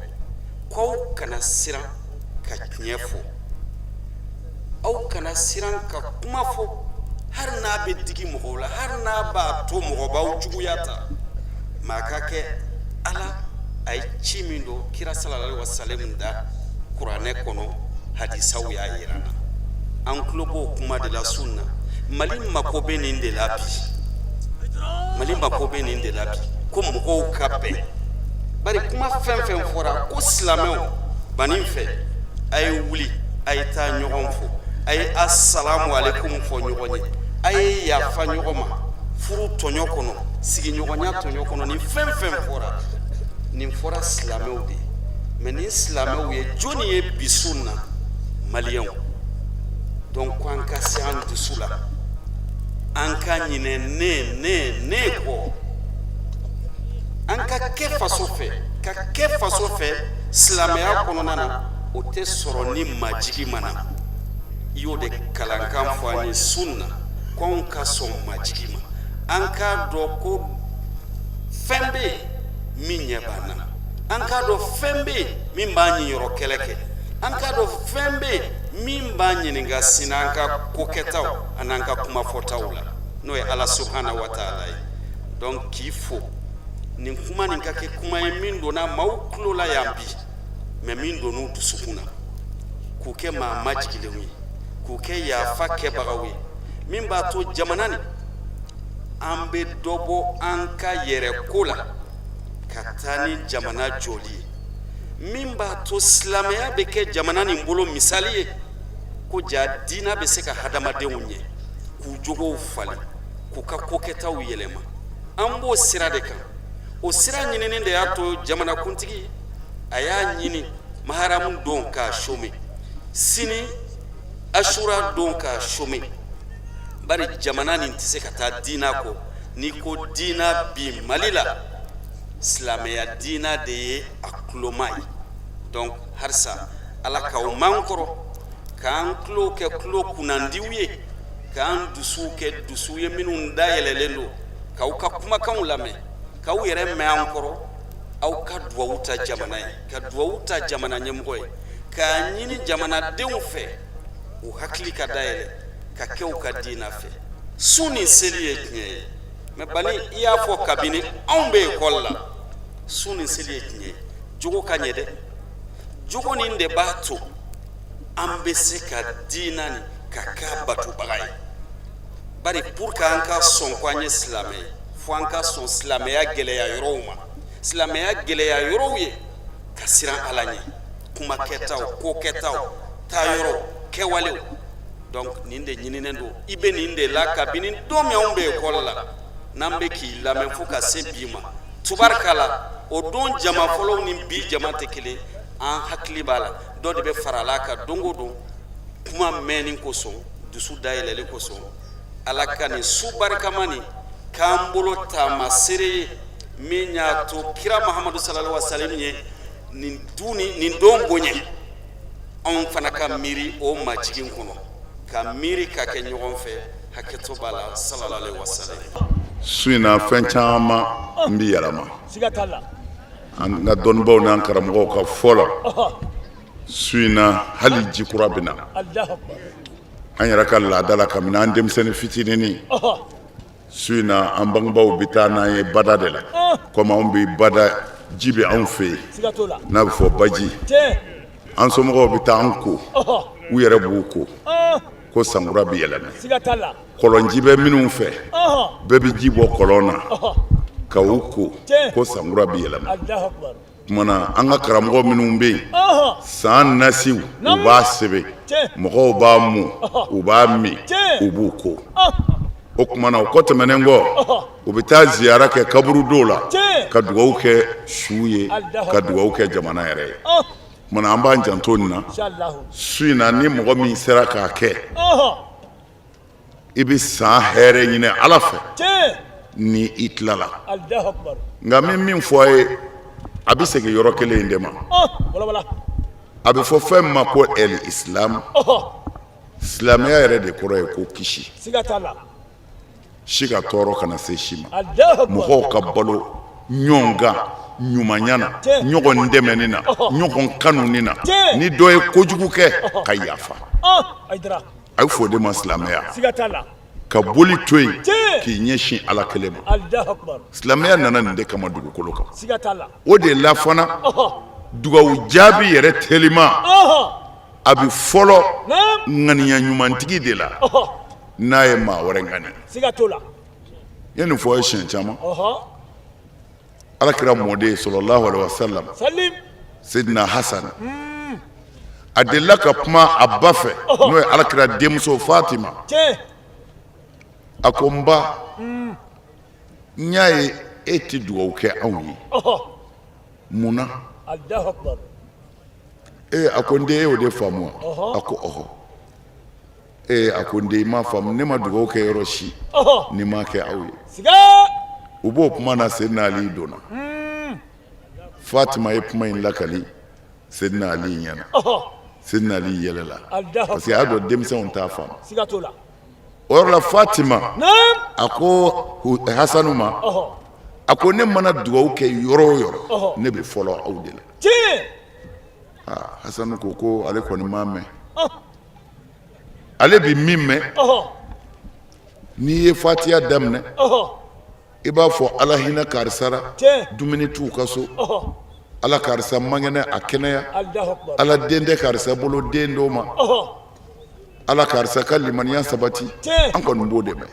k'aw kana siran ka tiɲɛ fɔ, aw kana siran ka kuma fɔ, hali n'a bɛ digi mɔgɔw la, hali n'a b'a to mɔgɔ b'aw juguya ta maa ka kɛ. Ala a ye ci min don kira sallallahu alaihi wasallam da kuranɛ kɔnɔ, hadisaw y'a yira an na, an tulo b'o kuma de la su na. Mali mako bɛ nin de la bi, Mali mako bɛ nin de la bi, ko mɔgɔw ka bɛn, bari kuma fɛn fɛn fɔra ko silamɛw banin fɛ, a ye wuli, a ye taa ɲɔgɔn fo, a ye asalamu aleykum fɔ ɲɔgɔn ye, a ye yafa ɲɔgɔn ma furu tɔɲɔ kɔnɔ, sigiɲɔgɔnya tɔɲɔ kɔnɔ. Nin fɛn fɛn fɔra, nin fɔra silamɛw de ye. Mais ni silamɛw ye jɔnni ye bi su na? Maliyɛnw. Donc ko an ka se an dusu la, an ka ɲinɛ ne ne ne kɔ, an ka kɛ faso fɛ, ka kɛ faso fɛ silamɛya kɔnɔna na. O tɛ sɔrɔ ni majigi ma na. I y'o de kalankan fɔ an ye su na, ko anw ka sɔn majigi ma, an k'a dɔn ko fɛn bɛ yen min ɲɛ b'an na, an k'a dɔn fɛn bɛ yen min b'an ɲiyɔrɔ kɛlɛ kɛ, an k'a dɔn fɛn bɛ yen min b'an ɲininka sini an ka ko kɛtaw an'an ka kuma fɔtaw la, n'o ye Ala subahana wa taala ye. Donc k'i fo nin kuma nin ka kɛ kuma ye min donna maaw tulo la yan bi, mais min donn'u dusukun na, k'u kɛ maa majigilenw ye, k'u kɛ yafa kɛbagaw ye, min b'a to jamana nin an bɛ dɔ bɔ an ka yɛrɛ ko la ka taa ni jamana jɔli ye, min b'a to silamɛya bɛ kɛ jamana nin bolo misali ye, ko ja diina bɛ se ka hadamadenw ɲɛ, k'u jogow falen, k'u ka kokɛtaw yɛlɛma. An b'o sira de kan. O sira ɲinini de y'a to jamanakuntigi a y'a ɲini maharamu don k'a chômer, sini asura don k'a chômer, bari jamana nin tɛ se ka taa diina kɔ. N'i ko diina bi Mali la, silamɛya diina de ye a tuloma ye. Donc halisa Ala k'aw man kɔrɔ, k'an tulo kɛ tulo kunnandiw ye, k'an dusuw kɛ dusu ye minnu dayɛlɛlen don k'aw ka kumakanw lamɛn, k'aw yɛrɛ mɛn an kɔrɔ. Aw ka duwawu ta jamana ye, ka duwawu ta jamana ɲɛmɔgɔ ye, k'a ɲini jamanadenw fɛ u hakili ka dayɛlɛ ka kɛ u ka diina fɛ. Sun ni seli ye tiɲɛ ye, mais bani i y'a fɔ kabini anw bɛ ekɔli la, sun ni seli ye tiɲɛ ye, jogo ka ɲɛ dɛ. Jogo nin de b'a to an bɛ se ka diina nin ka k'a batobaga ye. Bari pour que an ka sɔn ko an ye silamɛ ye, fo an ka sɔn silamɛya gɛlɛya yɔrɔw ma. Silamɛya gɛlɛya yɔrɔw ye ka siran Ala ɲɛ, kuma kɛtaw, ko kɛtaw, taayɔrɔw, kɛwalew. Donc nin de ɲininen don. I bɛ nin de la kabini don min anw bɛ ekɔli la, n'an bɛ k'i lamɛn fo ka se bi ma. Tubarikala, o don jama fɔlɔw ni bi jama tɛ kelen. An hakili b'a la, dɔ de bɛ farala a kan don o don, kuma mɛnni kosɔn, dusu dayɛlɛli kosɔn. Ala ka nin su barikama nin k'an bolo taamaseere ye min y'a to kira Mahamadu sallallahu alaihi wasallam ye nin du ni nin don bonya. Anw fana ka miiri o majigin kɔnɔ, ka miiri ka kɛ ɲɔgɔn fɛ. Hakɛto b'a la, sallallahu alaihi wasallam. Su in na fɛn caman n bɛ yɛlɛma. Siga t'a la. An ka dɔnnibaaw n'an karamɔgɔw ka fɔ la, su in na hali ji kura bɛ na. An yɛrɛ ka laada la, kabini an denmisɛnnin fitinin, su in na an bangebaaw bɛ taa n'an ye bada de la, komi anw bɛ bada ji bɛ anw fɛ yen n'a bɛ fɔ baji. An somɔgɔw bɛ taa an ko, u yɛrɛ b'u ko ko sankura bɛ yɛlɛmɛ. Kɔlɔnji bɛ minnu fɛ, bɛɛ bɛ ji bɔ kɔlɔn na ka u ko ko sankura bɛ yɛlɛma. Tuma na an ka karamɔgɔ minnu bɛ yen, san nasiw u b'a sɛbɛn, mɔgɔw b'a mu, u b'a min, u b'u ko. O tuma na o kɔ tɛmɛnen kɔ, u bɛ taa ziyara kɛ kaburudow la ka dugawu kɛ su ye, ka dugawu kɛ jamana yɛrɛ ye. Tuma na an b'an janto nin na su in na. Ni mɔgɔ min sera k'a kɛ, i bɛ san hɛrɛ ɲini Ala fɛ ni i tilala. Nka n bɛ min fɔ a ye, a bɛ segin yɔrɔ kelen in de ma. A bɛ fɔ fɛn min ma ko el islam, silamɛya yɛrɛ de kɔrɔ ye ko kisi, si ka tɔɔrɔ kana se si ma, mɔgɔw ka balo ɲɔgɔn kan ɲumanya na, ɲɔgɔn dɛmɛni na, ɲɔgɔn kanuni na. Ni dɔ ye kojugu kɛ, ka yafa. A bɛ fɔ o de ma silamɛya, ka boli to yen k'i ɲɛsin Ala kelen ma. Silamɛya nana nin de kama dugukolo kan. O de la fana, dugawu jaabi yɛrɛ telima a bɛ fɔlɔ ŋaniya ɲumantigi de la n'a ye maa wɛrɛ ŋaniya. N ye nin fɔ ye siɲɛ caman. Ala kira mɔden sallallahu alaihi wasallam, Seydina Hasan, a delila ka kuma a ba fɛ, n'o ye ala kira denmuso Fatima. A ko n ba, n y'a ye e tɛ dugawu kɛ anw ye, mun na? Ee, a ko n den, e y'o de faamu wa? A ko ɔhɔ. Ee, a ko n den, i m'a faamu, ne ma dugawu kɛ yɔrɔ si ni m'a kɛ aw ye. U b'o kuma na, Seydina Ali donna. Fatima ye kuma in lakali Seydina Ali ɲɛna. Seydina Ali yɛlɛla parce que a y'a dɔn denmisɛnw t'a faamu. O yɔrɔ la, Fatima a ko Hasanu ma, a ko ne mana dugawu kɛ yɔrɔ o yɔrɔ, ne bɛ fɔlɔ aw de la. Aa, Hasanu ko ko ale kɔni m'a mɛn. Ale bɛ min mɛn, n'i ye fatiya daminɛ, i b'a fɔ ala hinɛ karisa la, dumuni t'u ka so, ala karisa man kɛnɛ, a kɛnɛya, ala den tɛ karisa bolo, den d'o ma, ala karisa ka limaniya sabati. An kɔni b'o de mɛn.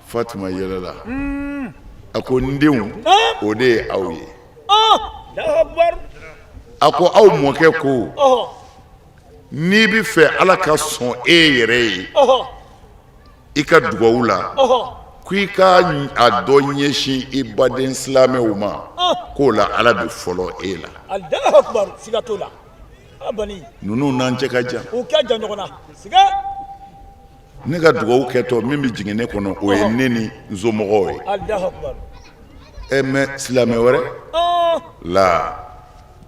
Fatima yɛlɛla, a ko n denw, o de ye aw ye. A ko aw mɔkɛ ko n'i bɛ fɛ ala ka sɔn e yɛrɛ ye i ka dugawu la, ko i ka a dɔ ɲɛsin i baden silamɛw ma, k'o la ala bɛ fɔlɔ e la. Ninnu n'an cɛ ka jan. Ne ka dugawu kɛtɔ, min bɛ jigin ne kɔnɔ, o ye ne ni n somɔgɔw ye. Ɛ, mais silamɛ wɛrɛ la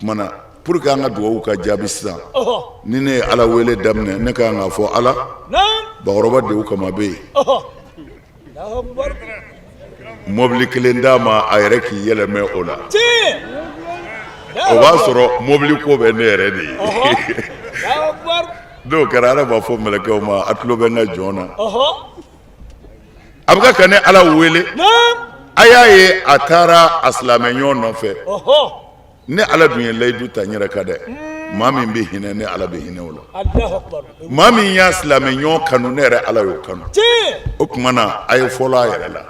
tuma na, pour que an ka dugawu ka jaabi sisan, ni ne ye ala wele daminɛ, ne ka kan k'a fɔ ala bakɔrɔba dewu kama bɛ yen, mɔbili kelen d'a ma, a yɛrɛ k'i yɛlɛmɛ o la. O b'a sɔrɔ mɔbili ko bɛ ne yɛrɛ de ye. N'o kɛra, ala b'a fɔ mɛlɛkɛw ma, a tulo bɛ n ka jɔn na, a bɛ ka ne ala wele, a y'a ye a taara a silamɛ ɲɔgɔn nɔfɛ. Ne ala dun ye layidu ta n yɛrɛ kan dɛ, maa min bɛ hinɛ, ne ala bɛ hinɛ o la. Maa min y'a silamɛ ɲɔgɔn kanu, ne yɛrɛ ala y'o kanu. O tuma na, a ye fɔlɔ a yɛrɛ la.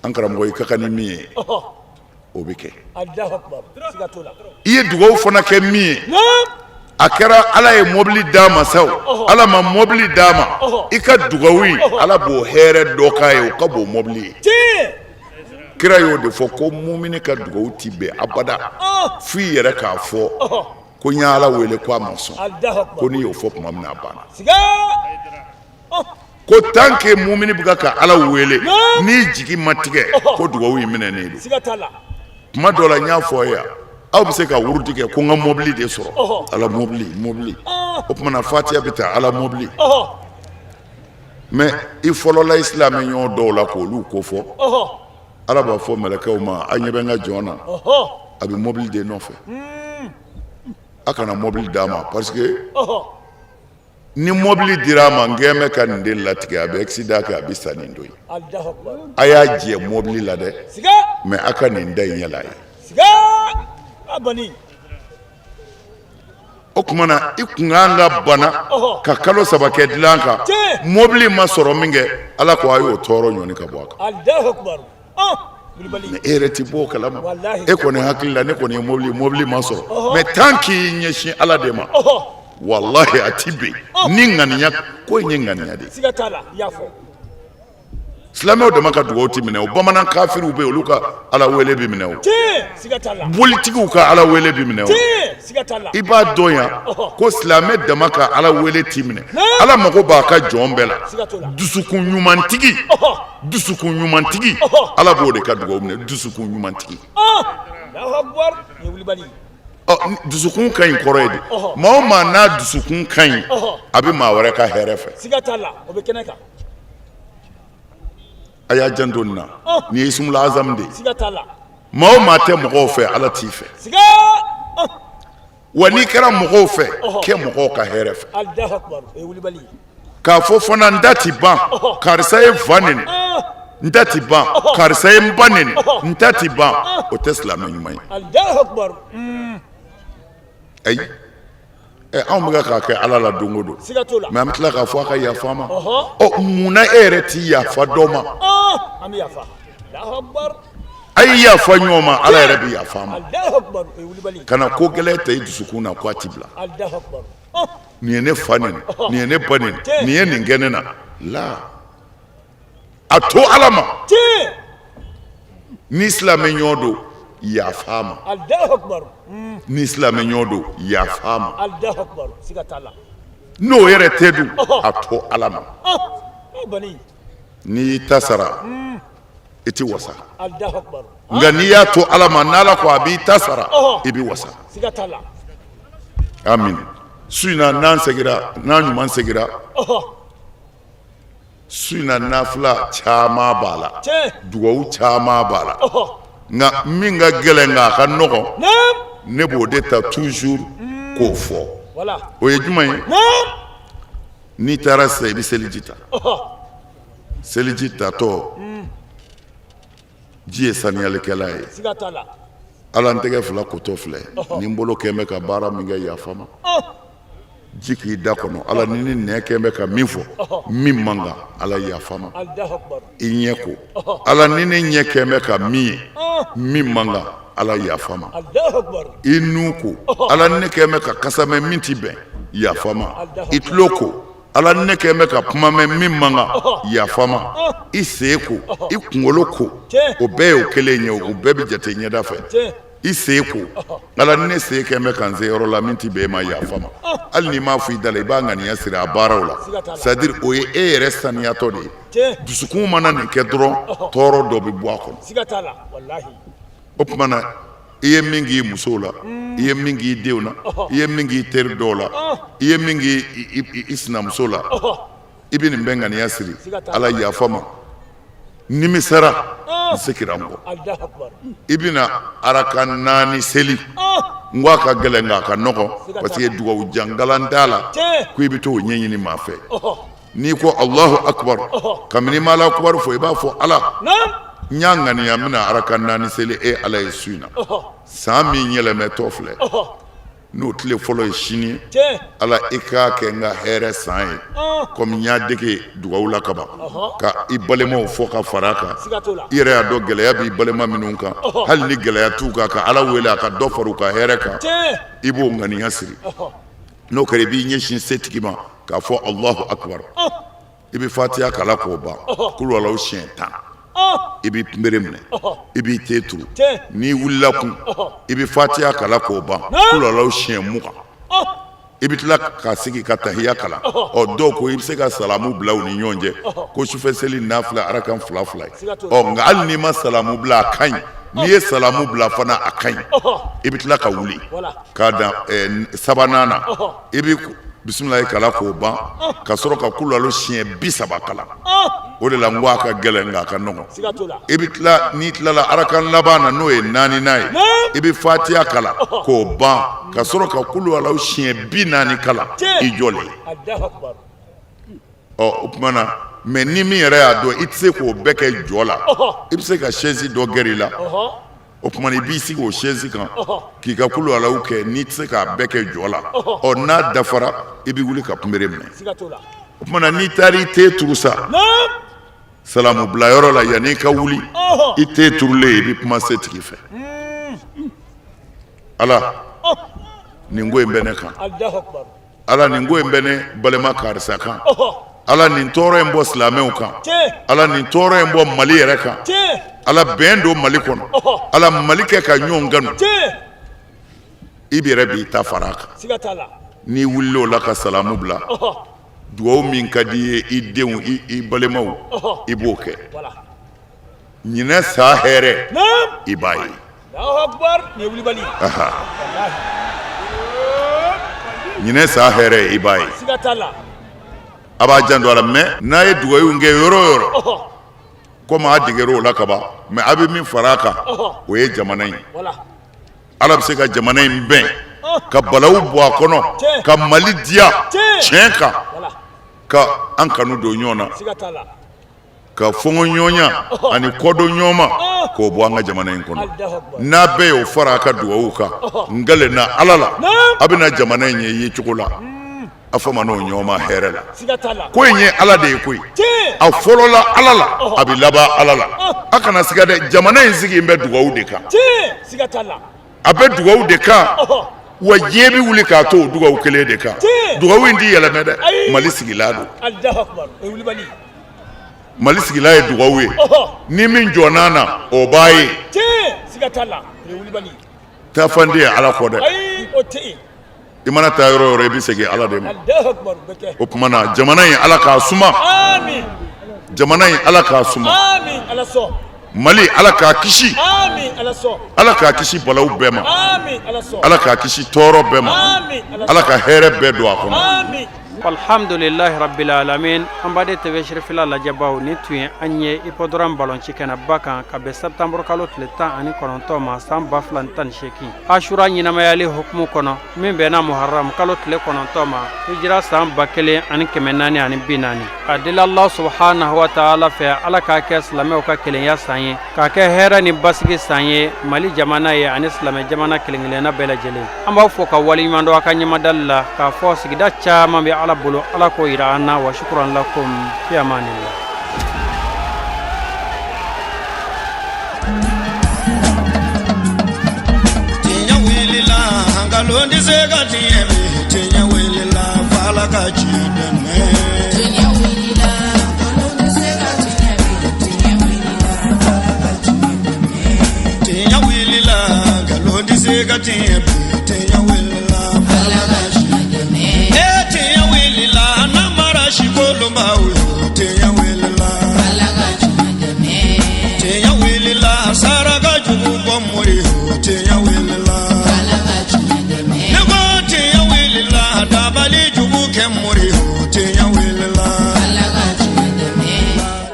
An karamɔgɔ, i ka kan ni min ye, o bɛ kɛ. I ye dugawu fana kɛ min ye, a kɛra ala ye mɔbili d'a ma sa o, ala ma mɔbili d'a ma, i ka dugawu in, ala b'o hɛrɛ dɔ k'a ye, o ka bon mɔbili ye. Kira y'o de fɔ ko mumini ka dugawu ti bɛn abada f'i yɛrɛ k'a fɔ ko n y'ala wele ko a ma sɔn. Ko n'i y'o fɔ tuma min na, a banna. Ko tant que mumini bɛ ka ala wele, n'i jigi ma tigɛ, ko dugawu in minɛnen don. Tuma dɔ la, n y'a fɔ yan, aw bɛ se ka wurudi kɛ ko n ka mɔbili de sɔrɔ, ala mɔbili, mɔbili. O tuma na, fatiya bɛ taa ala mɔbili. Mais i fɔlɔla i silamɛ ɲɔgɔn dɔw la k'olu ko fɔ, ala b'a fɔ mɛlɛkɛw ma, a ɲɛ bɛ n ka jɔn na, a bɛ mɔbili de nɔfɛ, a kana mɔbili d'a ma, parce que ni mɔbili dira a ma, n kɛn bɛ ka nin de latigɛ, a bɛ accident kɛ, a bɛ sa nin don ye. A y'a jɛ mɔbili la dɛ, mais a ka nin da in yɛlɛ a ye. O tuma na, i kun kan ka bana ka kalo 3 kɛ dilan kan, mɔbili ma sɔrɔ min kɛ, ala ko a y'o tɔɔrɔ ɲɔni ka bɔ a kan. Mais e yɛrɛ ti bɔ o kalama. E kɔni hakili la, ne kɔni ye mɔbili, mɔbili ma sɔrɔ. Mais tant k'i ɲɛsin ala de ma, walahi, a ti ben ni ŋaniya ko in ye ŋaniya de ye. Silamɛw dama ka dugawu ti minɛ o. Bamanan kafiriw bɛ yen, olu ka ala wele bɛ minɛ o. Bolitigiw ka ala wele bɛ minɛ o. I b'a dɔn yan ko silamɛ dama ka ala wele ti minɛ. Ala mago b'a ka jɔn bɛɛ la. Dusukun ɲumantigi, dusukun ɲumantigi, ala b'o de ka dugawu minɛ, dusukun ɲumantigi. Dusukun ka ɲi kɔrɔ ye di? Maa o maa n'a dusukun ka ɲi, a bɛ maa wɛrɛ ka hɛrɛ fɛ. A y'a janto nin na, nin ye ismul azam de ye. Maa o maa tɛ mɔgɔw fɛ, ala t'i fɛ. Wa n'i kɛra mɔgɔw fɛ, kɛ mɔgɔw ka hɛrɛ fɛ. K'a fɔ fana n da ti ban karisa ye fa neni, n da ti ban karisa ye n ba neni, n da ti ban, o tɛ silamɛ ɲuman ye. Ayi, ɛ, anw bɛ k'a kɛ ala la don o don, mais an bɛ tila k'a fɔ a ka yafa ma. Ɔ, mun na e yɛrɛ t'i yafa dɔ ma? A ye yafa ɲɔgɔn ma, ala yɛrɛ bɛ yafa ma. Kana ko gɛlɛn ta i dusukun na ko a ti bila. Nin ye ne fa neni, nin ye ne ba neni, nin ye nin kɛ ne na la, a to ala ma. Ni silamɛ ɲɔgɔn don. yafa a ma ni silamɛ ɲɔgɔn don yafa a ma n'o yɛrɛ tɛ dun a to ala ma n'i y'i ta sara i tɛ wasa nka n'i y'a to ala ma n'ala ko a b'i ta sara i bɛ wasa amin su in na n'an segira n'an ɲuman segira su in na nafila caman b'a la dugawu caman b'a la nka min ka gɛlɛn nka a ka nɔgɔn ne b'o de ta toujours k'o fɔ o ye jumɛn ye n'i taara sisan i bɛ seliji ta seliji tatɔ ji ye saniyalikɛla ye ala n tɛgɛ fila kotɔ filɛ ni n bolo kɛn bɛ ka baara min kɛ yafa n ma ji k'i da kɔnɔ ala ni ne nɛn kɛn bɛ ka min fɔ min man kan ala yafa n ma i ɲɛ ko ala ni ne ɲɛ kɛn bɛ ka min ye min man kan ala yafa n ma i nun ko ala ni ne kɛn bɛ ka kasa mɛn min ti bɛn yafa n ma i tulo ko ala ni ne kɛn bɛ ka kuma mɛn min man kan yafa n ma i sen ko i kunkolo ko o bɛɛ y'o kelen ye o bɛɛ bɛ jate ɲɛda fɛ i sen ko ala ni ne sen kɛn bɛ ka n se yɔrɔ la min ti bɛn e ma yafa n ma hali n'i m'a fɔ i da la i b'a ŋaniya siri a baaraw la c'est à dire o ye e yɛrɛ saniyatɔ de ye dusukun mana nin kɛ dɔrɔn tɔɔrɔ dɔ bɛ bɔ a kɔnɔ o tuma na i ye min k'i musow la i ye min k'i denw na i ye min k'i teri dɔw la i ye min k'i sinamuso la i bɛ nin bɛɛ ŋaniya siri ala yafa n ma nimisara n segira n kɔ i bɛna araka naani seli n ko a ka gɛlɛn nka a ka nɔgɔn parce que dugawu jankalan t'a la ko i bɛ t'o ɲɛɲini maa fɛ n'i ko alahu akubaru kabini i ma ala akubaru fɔ i b'a fɔ ala n y'a ŋaniya n bɛna araka naani seli e ala ye su in na san min yɛlɛmɛtɔ filɛ n'o tile fɔlɔ ye sini ye ala i k'a kɛ n ka hɛrɛ san ye kɔmi n y'a dege dugawu la kaban ka i balimaw fɔ ka fara a kan i yɛrɛ y'a dɔn gɛlɛya b'i balima minnu kan hali ni gɛlɛya t'u kan ka ala wele a ka dɔ fara u ka hɛrɛ kan i b'o ŋaniya siri n'o kɛra i b'i ɲɛsin setigi ma k'a fɔ alahu akubaru i bɛ fatiya kalan k'o ban kuluwalaw siɲɛ 10 i bɛ kunbere minɛ i b'i ten turu n'i wulila kun i bɛ fatiya kalan k'o ban kuluwalaw siɲɛ 20 i bɛ tila ka sigi ka tahiya kalan ɔ dɔw ko i bɛ se ka salamu bila u ni ɲɔgɔn cɛ ko sufɛ seli nafila arakan fila fila ye ɔ nka hali n'i ma salamu bila a ka ɲi n'i ye salamu bila fana a ka ɲi i bɛ tila ka wuli k'a dan sabanan na i bɛ bisimilayi kalan k'o ban ka sɔrɔ ka kuluwalo siɲɛ 30 kalan o de la n ko a ka gɛlɛn nka a ka nɔgɔn i bɛ tila n'i tilala arakan laban na n'o ye naaninan ye i bɛ fatiya kalan k'o ban ka sɔrɔ ka kuluwalo siɲɛ 40 kalan i jɔlen ɔ o tuma na mais ni min yɛrɛ y'a dɔn i tɛ se k'o bɛɛ kɛ jɔ la i bɛ se ka chaise dɔ gɛrɛ i la o tuma i b'i sigi o chaise kan k'i ka kuluwalaw kɛ n'i tɛ se k'a bɛɛ kɛ jɔ la ɔ n'a dafara i bɛ wuli ka kunbere minɛ o tuma na n'i taara i ten turu sa salamu bila yɔrɔ la yanni i ka wuli i ten turulen i bɛ kuma setigi fɛ ala nin ko in bɛ ne kan ala nin ko in bɛ ne balima karisa kan ala nin tɔɔrɔ in bɔ silamɛw kan ala nin tɔɔrɔ in bɔ mali yɛrɛ kan ala bɛn don mali kɔnɔ ala mali kɛ ka ɲɔgɔn kanu i bɛ yɛrɛ b'i ta fara a kan n'i wulila o la ka salamu bila dugawu min ka di i ye i denw i balimaw i b'o kɛ ɲinɛ san hɛrɛ i b'a ye ɲinɛ san hɛrɛ i b'a ye a b'a janto a la mais n'a ye dugawu kɛ yɔrɔ o yɔrɔ komi a degera o la kaban mais a bɛ min fara a kan o ye jamana in ala bɛ se ka jamana in bɛn ka balawu bɔ a kɔnɔ ka mali diya tiɲɛ kan ka an kanu don ɲɔgɔn na ka fɔnkɔɲɔgɔnya ani kɔdonɲɔgɔnma k'o bɔ an ka jamana in kɔnɔ n'a bɛɛ y'o fara a ka dugawu kan n kalenna ala la a bɛna jamana in ye yecogo la a fama n'o ɲɔgɔn ma hɛrɛ la ko in ye ala de ye koyi a fɔlɔla ala la a bɛ laban ala la a kana siga dɛ jamana in sigi bɛ dugawu de kan a bɛ dugawu de kan wa diɲɛ bɛ wuli k'a to o dugawu kelen de kan dugawu in tɛ yɛlɛmɛ dɛ mali sigilan don mali sigilan ye dugawu ye ni min jɔnna na o b'a ye Siga t'a la, o ye wulibali. Taafan tɛ yen Ala kɔ dɛ. Ayi, o tɛ yen. I mana taa yɔrɔ o yɔrɔ, i bɛ segin Ala de ma. Alahu akubar, o bɛ kɛ. O tuma na, jamana in, Ala k'a suma. Amin. Jamana in, Ala k'a suma. Amin, Ala sɔn. Mali, Ala k'a kisi. Amin, Ala sɔn. Ala k'a kisi balawu bɛɛ ma. Amin, Ala sɔn. Ala k'a kisi tɔɔrɔ bɛɛ ma. Amin, Ala Ala ka hɛrɛ bɛɛ don a kɔnɔ. Amin. Alhamdulilahi rabbil alamin. An baden TV Sirifila lajɛbaw, nin tun ye an ye hippodrome balonci kɛnɛba kan ka bɛn septembre kalo tile 19 ma, san 2018, Asura ɲɛnamayali hukumu kɔnɔ, min bɛnna Muharram kalo tile 9 ma, hijira san 1440. A deli Allah subhanahu wa ta'ala fɛ, Ala k'a kɛ silamɛw ka kelenya san ye, k'a kɛ hɛrɛ ni basigi san ye Mali jamana ye ani silamɛ jamana kelen-kelenna bɛɛ lajɛlen. An b'aw fo ka waleɲuman dɔn a ka ɲɛmadali la, k'a fɔ sigida caman bɛ Ala bolo, Ala k'o yira an na. Wa shukran lakum, fi amanillah. Tiɲɛ wulila, nkalon tɛ se ka tiɲɛ bi. Tiɲɛ wulila, f'Ala ka tiɲɛ dɛmɛ. Tiɲɛ wulila, nkalon tɛ se ka tiɲɛ bi. Tiɲɛ wulila, f'Ala ka tiɲɛ dɛmɛ. Tiɲɛ wulila, nkalon tɛ se ka tiɲɛ bi. Tiɲɛ